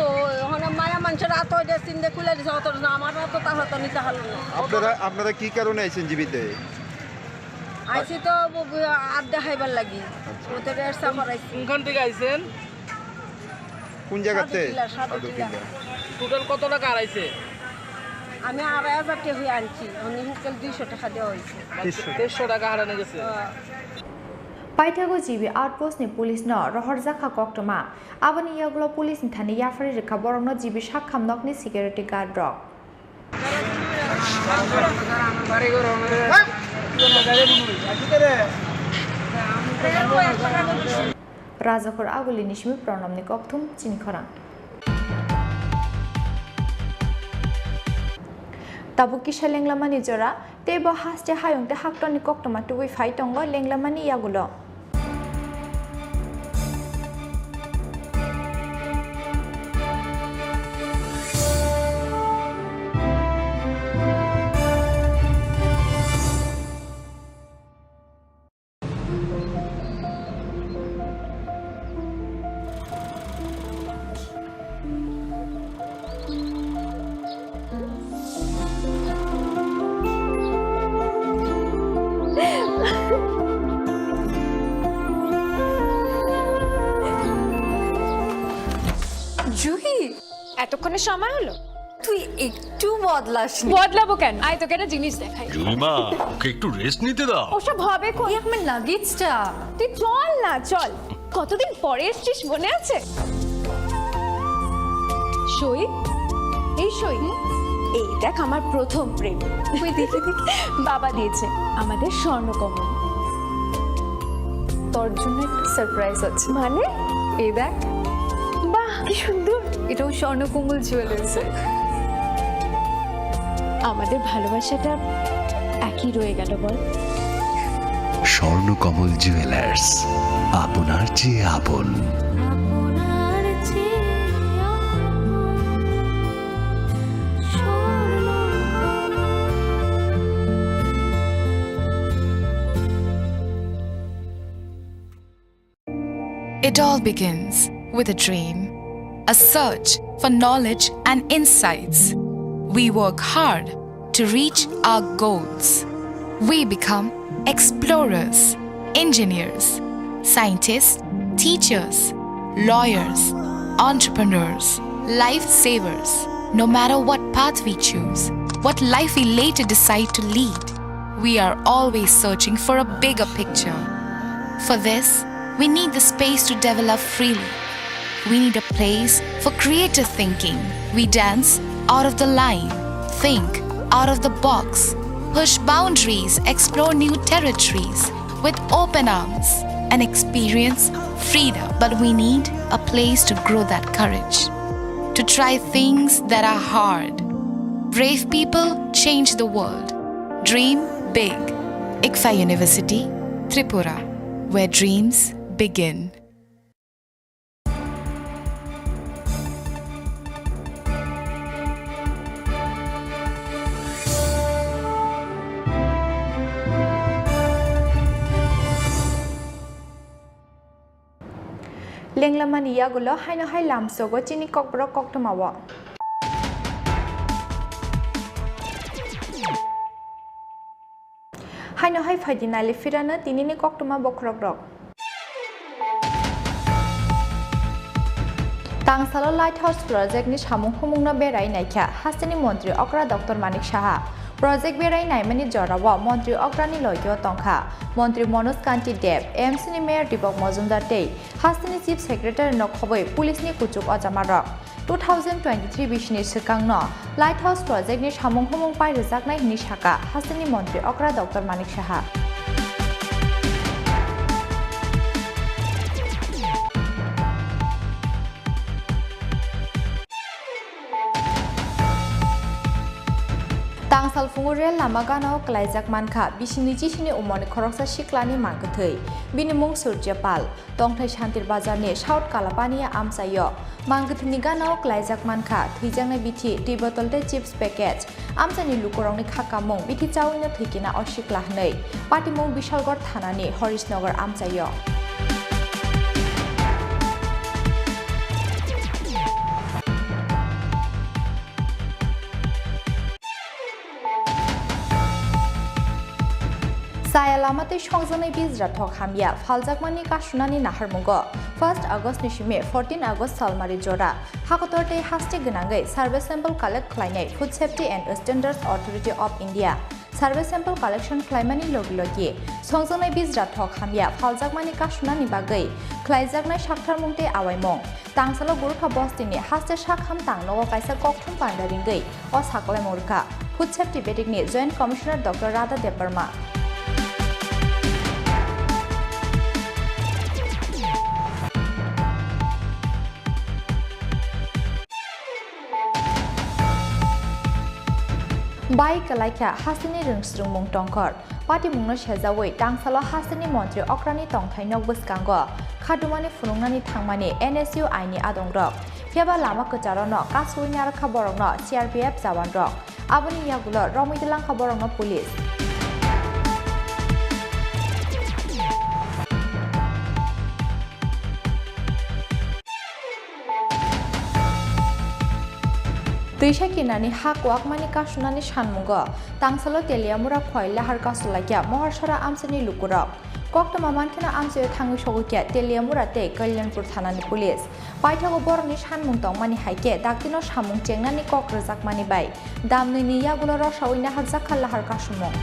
হনো মায়া মানুষের রাত হয়ে চিন্তা খুলে দিছে, অত না আমার রাত তো তার হতো নিতে হলো না। আপনারা, আপনারা কি কারণে আইছেন জিবিতে? আইছি তো ব-, ব-, আড্ডা খাইবার লাগি। আচ্ছা। ওদের এসা করাইছি। কোনখান থেকে আইছেন? কোন জায়গাতে? সাদুকিলা, সাদুকিলা। সাদুকিলা। টোটাল কত টাকা হারাইছে? আমি আড়াই হাজার টাকা হয়ে আনছি, আমি হিসেবে দুইশো টাকা দেওয়া হয়েছে। তেইশশো। তেইশশো টাকা হারানো গেছে। হ্যাঁ। Paithago G B outpost ni police no rohorjakha koktwma. Aboni yagulo police ni thani yapharwi rwkha borokno G B sakham nokni security guard rok. Rajakhor Aguli ni simi Pranamni kokthum chini khorang. Tabuk kisa lenglamani jora, tei bo haste hayung tei haktorni koktwma tubui phai tongo lenglamani yagulo. Juhi, এতক্ষণে সময় হলো? তুই একটু বদলাসনি। বদলাবো কেন? আয়, তোকে একটা জিনিস দেখাই। জুলিমা, ওকে একটু রেস্ট নিতে দাও। ওসব হবে কোন? এই আমার লাগেজটা। তুই চল না, চল। কতদিন পরে এসছিস, মনে আছে? সই, এই সই। এই দেখ, আমার প্রথম প্রেম। ওই দেখে দেখে। বাবা দিয়েছে আমাদের স্বর্ণকমল। তোর জন্য একটা সারপ্রাইজ আছে। মানে? এই দেখ। বাহ, কি সুন্দর। এটাও স্বর্ণকমল জুয়েলার্সের। আমাদের ভালোবাসাটা একই রয়ে গেল, বল? স্বর্ণকমল জুয়েলার্স, আপনার চেয়ে আপন। It all begins with a dream, a search for knowledge and insights. We work hard to reach our goals. We become explorers, engineers, Scientists, teachers, lawyers, entrepreneurs, lifesavers. No matter what path we choose, what life we later decide to lead, we are always searching for a bigger picture. For this, we need the space to develop freely. We need a place for creative thinking. We dance out of the line, think out of the box, push boundaries, explore new territories with open arms, and experience freedom. But we need a place to grow that courage, to try things that are hard. Brave people change the world. Dream big. ICFAI University, Tripura, where dreams begin. Lenglamani yagulo haino hai lamsogo chini kokborok koktwmao. Haino hai phaidi nailifirano tinini koktwma bokhorokrok. Tangsalo Lighthouse Project ni samung humungno berai naikha hasteni montri okra Doctor Manik Saha. Project berai naimani jorao montri okrani logio tongkha montri Manoj Kanti Deb, A M C ni mayor Deepak Majumdar tei hasteni chief secretary no khobwi police ni kuchuk ojamarok. Two thousand twenty-three bisini swkangno Lighthouse Project ni samung humung pai rwjaknai hwnwi sakha hasteni montri okra Doctor Manik Saha. Tangsal phungo rel lama gana-o klaijak mankha bisingni chisini umorni khoroksa siklani mangkwthwi. Bini mung Surjya Pal. Tongthai Santir Bazarni South Kalapaniya amchaio mangkwthwini gana-o klaijak mankha thwijaknai bithi, twi botol tei chips package. Amchaini lukurokni kha kamung bithi chawino thwikina o sikla hwnwi patimung Bishalgarh thanani Horishnagar amchaio. Chaya lama tei songjaknai bijra thok hamya phaljakmani kasunani naharmungo first August ni simi fourteen August salmari jora hakotor tei haste gwnangwi survey sample collect khlainai Food Safety and Standards Authority of India. Survey sample collection khlaimani logi logi songjaknai bijra thok hamya phaljakmani kasunani bagwi khlaijaknai saktharmung tei awaimung. Tangsalo Gurukha bostini haste sakham tangnogo kaisa kokthum panda ringwi o saklaimung rwkha Food Safety bedikni Joint Commissioner Doctor Radha Debbarma. Bai kwlaikha hasteni rwngsrwngmung tongkhor. Patimungno sejawi tangsalo hasteni montri okrani tongthaino bwskango khadumani phunuknani thangmani N S U aini adongrok. Phiyaba lama kwcharono kasowi narwkha borokno C R P F jawanrok. Aboni yagulo romwi twlangkha borokno police. Twisa kinani ha kwakmani kasunani sanmungo tangsalo Teliamura khoi lahar kasulaikha Moharsara amchaini lukurok. Koktwma mankheno amchaio thangwi sogwikha Teliamura tei Kalyanpur thanani police. Paithago borokni sanmung tongmani hai khe daktino samung chengnani kok rwjakmani bai damnwini yagulo rosaui naharjakha lahar kasumung.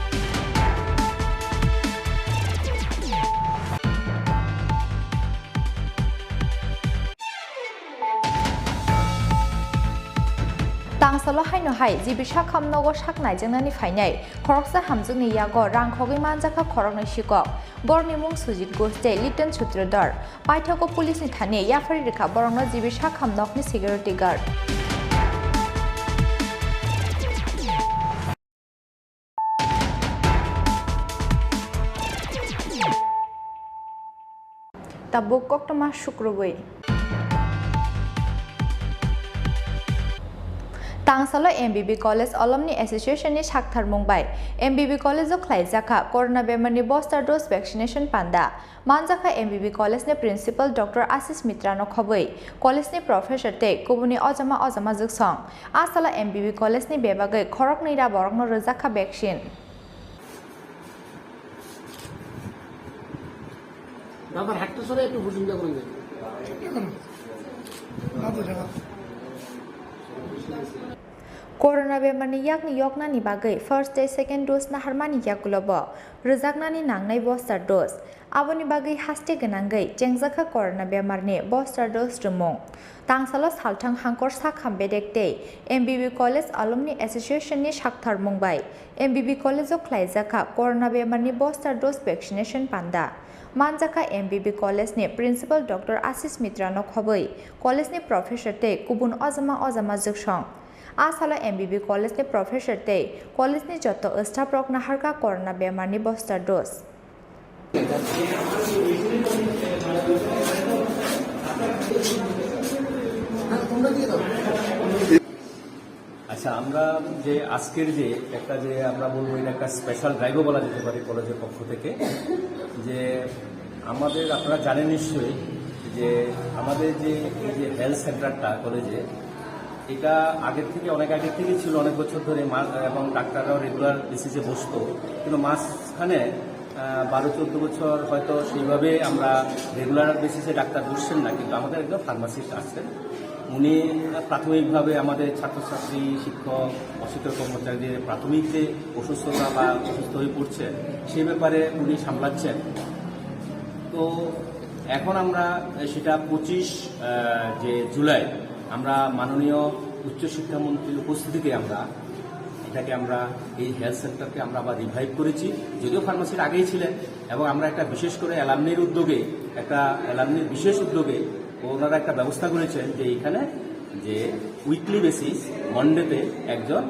Tangsalo haino hai G B sakham nogo sak naijaknani phainai khoroksa hamjwkni yago rang khogwi manjakha khoroknwi sikok. Borokni mung Sujit Ghosh tei Liton Sutradhar. Paithago police ni thani yaphari rwkha borokno G B sakham nokni security guard. Tabuk koktwma sukrubwi. Tangsalo M B B College Alumni Association ni saktharmung bai M B B College o khlaijakha corona bemarni booster dose vaccination panda. Manjakha M B B College ni Principal Doctor Ashish Mitra no khobwi college ni professor tei kubuni ojama ojama jwksong. A salo M B B College ni bebagwi khoroknwi ra borokno rwjakha vaccine. আবার হাতটা সরে একটু ভুরু চিন্তা করুন। Corona bemarni yakni yoknani bagwi first tei second dose naharmani yagulo bo rwjaknani nangnai booster dose. Aboni bagwi haste gwnangwi chengjakha corona bemarni booster dose rwmung. Tangsalo salthang hangkor sakham bedek tei M B B College Alumni Association ni saktharmung bai M B B College o khlaijakha corona bemarni booster dose vaccination panda. Manjakha M B B College ni Principal Doctor Ashish Mitra no khobwi college ni professor tei kubun ojama ojama jugsong. A salo M B B College ni professor tei college ni joto staff rok naharkha corona bemarni booster dose. আচ্ছা, আমরা যে আজকের যে একটা, যে আমরা বলবো, এটা একটা স্পেশাল ড্রাইভও বলা যেতে পারে কলেজের পক্ষ থেকে, যে আমাদের, আপনারা জানেন নিশ্চয়ই, যে আমাদের যে এই যে হেলথ সেন্টারটা কলেজে, এটা আগের থেকে, অনেক আগের থেকে ছিল, অনেক বছর ধরে মা-, এবং ডাক্তাররাও রেগুলার বেসিসে বসতো, কিন্তু মাঝখানে আহ, বারো চোদ্দ বছর হয়তো সেইভাবে আমরা রেগুলার বেসিসে ডাক্তার বসছেন না, কিন্তু আমাদের একজন ফার্মাসিস্ট আছেন। উনি প্রাথমিকভাবে আমাদের ছাত্রছাত্রী, শিক্ষক, অশিক্ষিত কর্মচারীদের প্রাথমিক যে অসুস্থতা বা অসুস্থ হয়ে পড়ছে, সেই ব্যাপারে উনি সামলাচ্ছেন। তো এখন আমরা সেটা পঁচিশ, আহ, যে জুলাই আমরা মাননীয় উচ্চশিক্ষামন্ত্রীর উপস্থিতিতে আমরা এটাকে, আমরা এই হেলথ সেন্টারকে আমরা আবার রিভাইভ করেছি। যদিও ফার্মাসির আগেই ছিলেন, এবং আমরা একটা বিশেষ করে অ্যালামনির উদ্যোগে, একটা অ্যালামনির বিশেষ উদ্যোগে ওনারা একটা ব্যবস্থা করেছেন যে এইখানে যে উইকলি বেসিস মন্ডেতে একজন,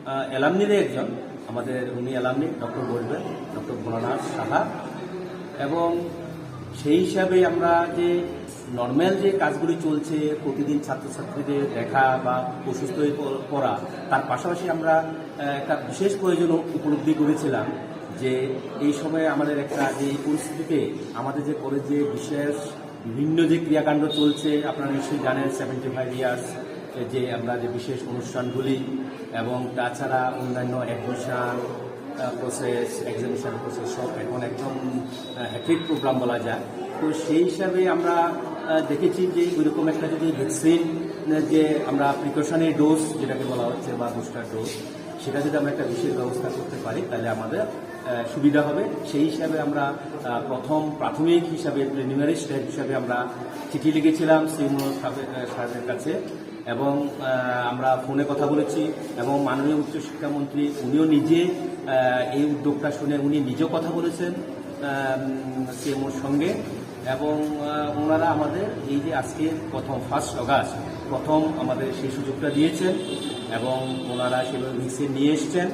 আহ, অ্যালামনিরে একজন, আমাদের উনি অ্যালামনি ডক্টর বলবেন, ডক্টর ভোলানাথ সাহা। এবং সেই হিসাবে আমরা যে নর্মাল যে কাজগুলি চলছে, প্রতিদিন ছাত্রছাত্রীদের দেখা বা অসুস্থ হয়ে প-, পড়া, তার পাশাপাশি আমরা, আহ, একটা বিশেষ প্রয়োজন উপলব্ধি করেছিলাম যে এই সময়ে আমাদের একটা, যে এই পরিস্থিতিতে আমাদের যে কলেজে বিশেষ বিভিন্ন যে ক্রিয়াকাণ্ড চলছে, আপনারা নিশ্চয়ই জানেন, সেভেন্টি ফাইভ ইয়ার্স, যে আমরা যে বিশেষ অনুষ্ঠানগুলি এবং তাছাড়া অন্যান্য অ্যাডমিশন, আহ, প্রসেস, এক্সামিনেশন প্রসেস সব এখন একদম, আহ, হেক্টিক প্রোগ্রাম বলা যায়। তো সেই হিসাবে আমরা, আহ, দেখেছি যে ওইরকম একটা যদি ভ্যাকসিন, আহ, যে আমরা প্রিকশনারি ডোজ যেটাকে বলা হচ্ছে বা বুস্টার ডোজ, সেটা যদি আমরা একটা বিশেষ ব্যবস্থা করতে পারি, তাহলে আমাদের, আহ, সুবিধা হবে। সেই হিসাবে আমরা, আহ, প্রথম প্রাথমিক হিসাবে, প্রিলিমিনারি স্টেপ হিসাবে আমরা চিঠি লিখেছিলাম সিএমও সাহেব-, আহ, সাহেবের কাছে। এবং, আহ, আমরা ফোনে কথা বলেছি এবং মাননীয় উচ্চশিক্ষামন্ত্রী উনিও নিজে, আহ, এই উদ্যোগটা শুনে উনি নিজেও কথা বলেছেন, আহ, উম, সিএমওর সঙ্গে। এবং, আহ, ওনারা আমাদের এই যে আজকে প্রথম, ফার্স্ট অগাস্ট, প্রথম আমাদের সেই সুযোগটা দিয়েছেন এবং ওনারা সেভাবে ভ্যাকসিন নিয়ে এসছেন।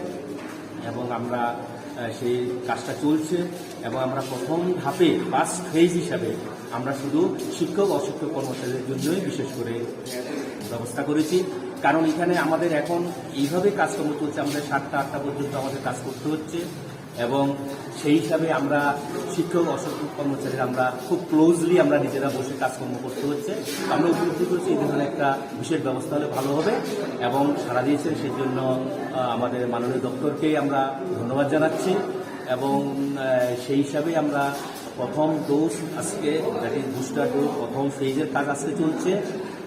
এবং আমরা, আহ, সেই কাজটা চলছে এবং আমরা প্রথম ধাপে, ফার্স্ট ফেজ হিসাবে আমরা শুধু শিক্ষক, অশিক্ষক কর্মচারীদের জন্যই বিশেষ করে ব্যবস্থা করেছি। কারণ এখানে আমাদের এখন এইভাবে কাজকর্ম চলছে, আমাদের সাতটা আটটা পর্যন্ত আমাদের কাজ করতে হচ্ছে এবং সেই হিসাবে আমরা শিক্ষক, অশিক্ষক কর্মচারীরা আমরা খুব ক্লোজলি আমরা নিজেরা বসে কাজকর্ম করতে হচ্ছে। আমরা উপলব্ধি করছি এই ধরনের একটা বিশেষ ব্যবস্থা হলে ভালো হবে এবং সাড়া দিয়েছেন, সেই জন্য, আহ, আমাদের মাননীয় দপ্তরকে আমরা ধন্যবাদ জানাচ্ছি। এবং, আহ, সেই হিসাবে আমরা প্রথম ডোজ আজকে, দ্যাট ইজ বুস্টার ডোজ, প্রথম ফেজের কাজ আজকে চলছে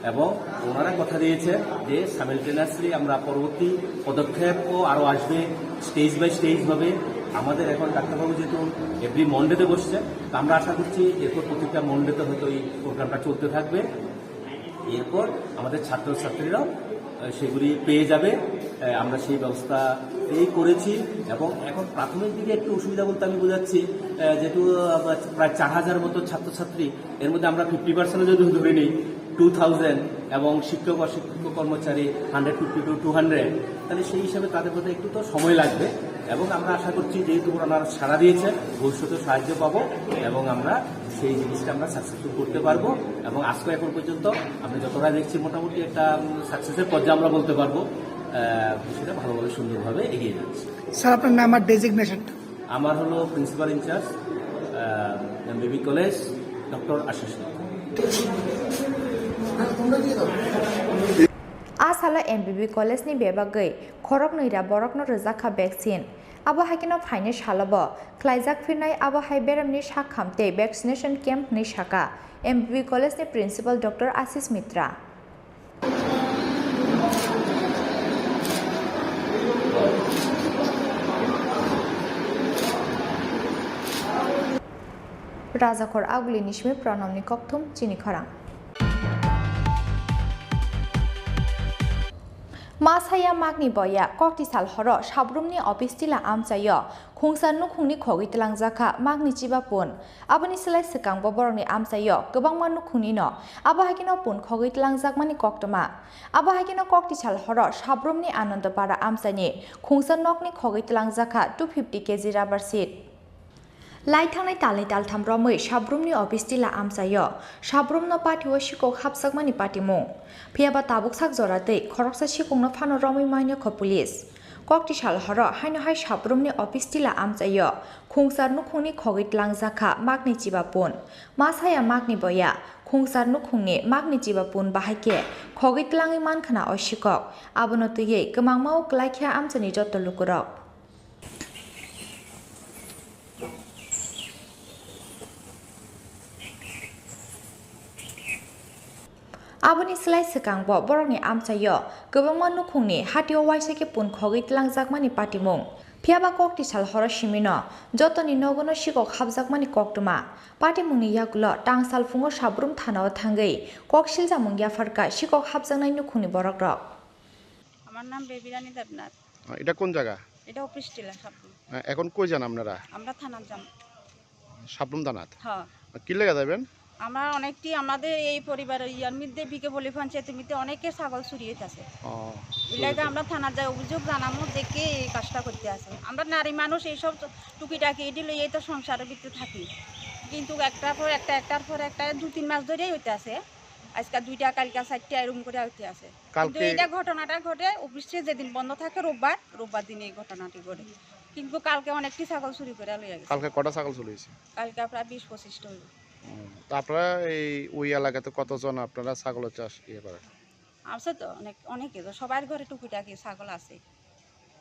এবং ওনারা কথা দিয়েছেন যে সাইমালটেনিয়াসলি আমরা পরবর্তী পদক্ষেপও আরও আসবে, স্টেজ বাই স্টেজ হবে। আমাদের এখন ডাক্তারবাবু যেহেতু এভরি মন্ডেতে বসছেন, তো আমরা আশা করছি এরপর প্রত্যেকটা মন্ডেতে হয়তো এই প্রোগ্রামটা চলতে থাকবে। এরপর আমাদের ছাত্রছাত্রীরাও, আহ, সেগুলি পেয়ে যাবে। আহ, আমরা সেই ব্যবস্থা এই করেছি এবং এখন প্রাথমিক দিকে একটু অসুবিধা বলতে আমি বোঝাচ্ছি, আহ, যেহেতু, আহ, প্রায় চার হাজার মতো ছাত্রছাত্রী, এর মধ্যে আমরা ফিফটি পার্সেন্টও যদি ধরে নিই, টু থাউজেন্ড, এবং শিক্ষক অশিক্ষক কর্মচারী hundred fifty two two hundred, তাহলে সেই হিসাবে তাদের মধ্যে একটু তো সময় লাগবে। এবং আমরা আশা করছি, যেহেতু ওনারা সাড়া দিয়েছেন, ভবিষ্যতে সাহায্য পাবো এবং আমরা সেই জিনিসটা আমরা সাকসেসফুল করতে পারবো। এবং আজকে এখন পর্যন্ত আমরা যতটা দেখছি, মোটামুটি একটা, উম, সাকসেসের পর্যায়ে আমরা বলতে পারবো, আহ, সেটা ভালোভাবে সুন্দরভাবে এগিয়ে যাচ্ছে। স্যার, আপনার নাম আর ডেজিগনেশনটা? আমার হলো principal incharge, ah, MBB college, doctor Ashis Mitra. A salo M B B College ni bebagwi khoroknwi ra borokno rwjakha vaccine. Abo hai kheno phainai salobo khlaijak phirnai abo hai beramni sak kham tei vaccination camp hwnwi sakha M B B College ni Principal Doctor Ashish Mitra. Rajakhor Aguli ni simi Pranamni kokthum chini khorang. Masaya magni boya kokti sal horo Sabrumni office tila amchaio khungsa nukhungni khogwi twlangjakha magni chiba pun. Aboni slai swkangbo borokni amchaio kwbangma nukhungni no abo hai kheno pun khogwi twlangjakmani koktwma. Abo hai kheno kokti sal horo Sabrumni Anandopara amchaini khungsa nokni khogwi twlangjakha two fifty K G rubber sheet. Lai thangnai talni taltham romwi Sabrumni office tila amchaio Sabrumno patio sikok hapjakmani patimung. Phiyaba tabuk sak jora tei khoroksa sikokno phano romwi manya kho police. Kokti sal horo haino hai Sabrumni office tila amchaio khungsar nukhungni khogwi twlangjakha magni chiba pun. Masaya magni boya khungsar nukhungni magni chiba pun bahai khe khogwi twlangwi mankhana o sikok. Abono twiwi kwmangma o kwlaikha amchaini joto lukurok. Aboni slai swkangbo borokni amchaio kwbangma nukhungni hatio waisa khe pun khogwi twlangjakmani patimung. Phiyaba kokti sal horo simino jotoni nogono sikok hapjakmani koktwma. Patimungni yagulo tang salphungo Sabrum thanao thangwi kok siljamung yapharkha sikok hapjaknai nukhungni borokrok. আমার নাম বেবি রানী দেবনাথ। আহ, এটা কোন জায়গা? এটা অফিস টিলা সাবরুম। আহ, এখন কই যান আপনারা? আমরা থানাত যাম। সাবরুম থানাত? হ্যাঁ। আহ, কি লেগে যাবেন? আমরা অনেকটি আমাদের এই পরিবারের ইয়ার মধ্যে বিকে বলি পঞ্চায়েতের মধ্যে অনেকে ছাগল চুরি হইতাছে। ও, এর চুরি লাগে হইতাছে। আমরা থানাত যাই অভিযোগ জানামু যে কে এই কাজটা করতে আছে। আমরা নারী মানুষ এইসব তো টুকিটাকি এটি লইয়াই তো সংসারের ভিতরে থাকি। কিন্তু একটার পর একটা, একটার পর একটা দু তিন মাস ধরেই হইতে আছে। আজকে দুইটা, কালকে চারটা এরকম করে হইতে আছে। কিন্তু কালকে এটা ঘটনাটা ঘটে অফিসে যেদিন বন্ধ থাকে রোববার, রোববার দিন এই ঘটনাটি ঘটে। কিন্তু কালকে অনেকটি ছাগল চুরি করে লইয়া গেছে। কালকে কটা ছাগল চুরি হয়েছে? কালকে প্রায় বিশ পঁচিশটা হইব। হুম, তো আপনারা এই ওই এলাকাতে কতজন আপনারা ছাগলের চাষ ইয়ে করেন? আছে তো অনেক, অনেকে তো সবার ঘরে টুকিটাকি ছাগল আছে।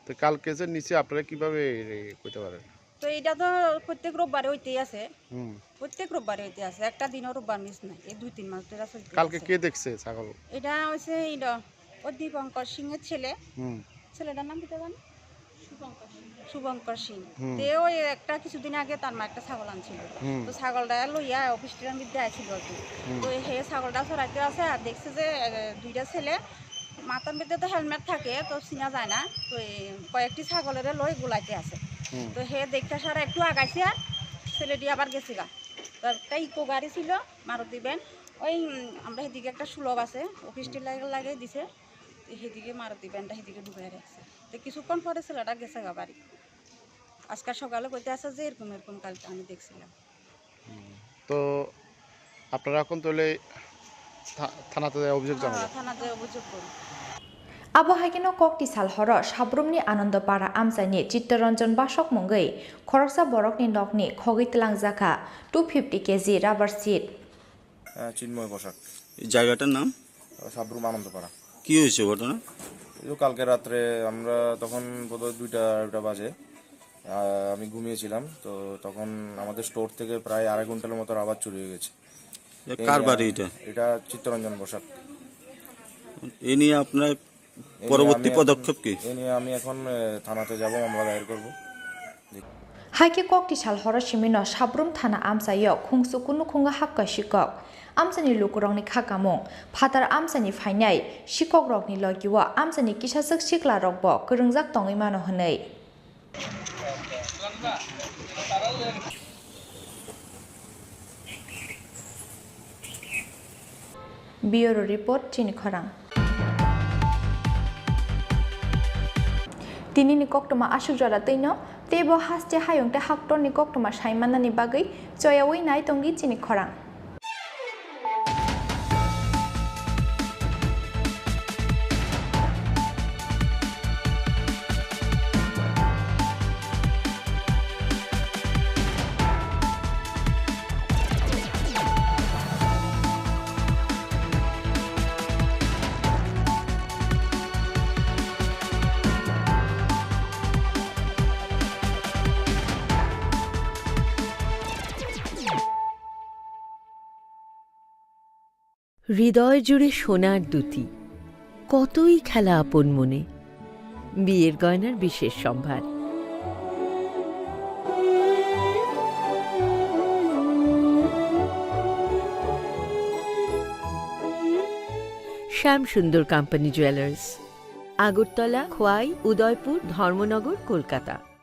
তো কালকে যে নিচে আপনারা কিভাবে এ, করতে পারেন? তো এটা তো প্রত্যেক রোববারে হইতেই আছে। হুম। প্রত্যেক রোববারে হইতে আছে, একটা দিনও রোববার মিস নাই, এই দুই তিন মাস ধরে চলতে কালকে আছে। কে দেখছে ছাগল? এটা হচ্ছে এই ড-, ও দীপঙ্কর সিং এর ছেলে। হুম। ছেলেটার নাম কি জানি? শুভঙ্কর সিং। হুম। তে ওই একটা কিছুদিন আগে তার মা একটা ছাগল আনছিল। হুম। তো ছাগলটা লইয়া অফিস টিলার মধ্যে আইছিল আর কি। হুম। তো হে ছাগলটা চড়াইতে আছে আর দেখছে যে, এ, দুইটা ছেলে মাথার মধ্যে তো হেলমেট থাকে, তো চিনা যায় না। তো এই কয়েকটি ছাগলের লই গোলাইতে আছে। হুম। তো হে দেখতে সারা একটু আগাইছে আর ছেলেটি আবার গেছে গা। তো একটা ইকো গাড়ি ছিল, মারুতি ভ্যান। ওই, উম, আমরা এদিকে একটা সুলভ আছে, অফিস হুম। টিলার লাগিয়ে দিছে। তো সেদিকে মারুতি ভ্যানটা সেদিকে ঢুকাই রাখছে। তো কিছুক্ষণ পরে ছেলেটা গেছে গা বাড়ি। আজকাল সকালে কইতে আছে যে এরকম এরকম কালকে আমি দেখছিলাম। হুম। তো আপনারা এখন তাহলে থা-, থানাতে অভিযোগ হ্যাঁ, জানাবেন? থানাতে অভিযোগ করি। Abo hai kheno kokti sal horo Sabrumni Anandopara amchaini Chittaranjan Basok mungwi khoroksa borokni nokni khogwi twlangjakha two fifty K G rubber sheet. আহ, চিন্ময় বসাক। এই জায়গাটার নাম? আহ, সাবরুম আনন্দপাড়া। কি হয়েছে ঘটনা? এই তো কালকে রাত্রে আমরা তখন বোধহয় দুইটা, আড়াইটা বাজে। আহ, আমি ঘুমিয়েছিলাম, তো তখন আমাদের স্টোর থেকে প্রায় আড়াই কুইন্টালের মতো রাবার চুরি হয়ে গেছে। এ, এই, কার বাড়ি আহ, এটা? এটা চিত্তরঞ্জন বসাক। এ নিয়ে আপনার এ নিয়ে পরবর্তী আমি এখন, পদক্ষেপ কি? এ নিয়ে আমি এখন, আহ, থানাতে যাব, মামলা দায়ের করব। Hai khe kokti sal horo simino Sabrum thana amchaio khungsu kunu khungo hapkha sikok. Amchaini lukurokni kha kamung phatar amchaini phainai sikokrokni logio amchaini kisaswk siklarokbo kwrwngjak tongwi mano hwnwi. Bureau report, chini khorang. Tinini koktwma aswk jora twino, teibo haste hayung tei haktorni koktwma sai mannani bagwi choyaui nai tongdi chini khorang. হৃদয় জুড়ে সোনার দ্যুতি, কতই খেলা আপন মনে। বিয়ের গয়নার বিশেষ সম্ভার। শ্যাম সুন্দর কোম্পানি জুয়েলার্স, আগরতলা, খোয়াই, উদয়পুর, ধর্মনগর, কলকাতা।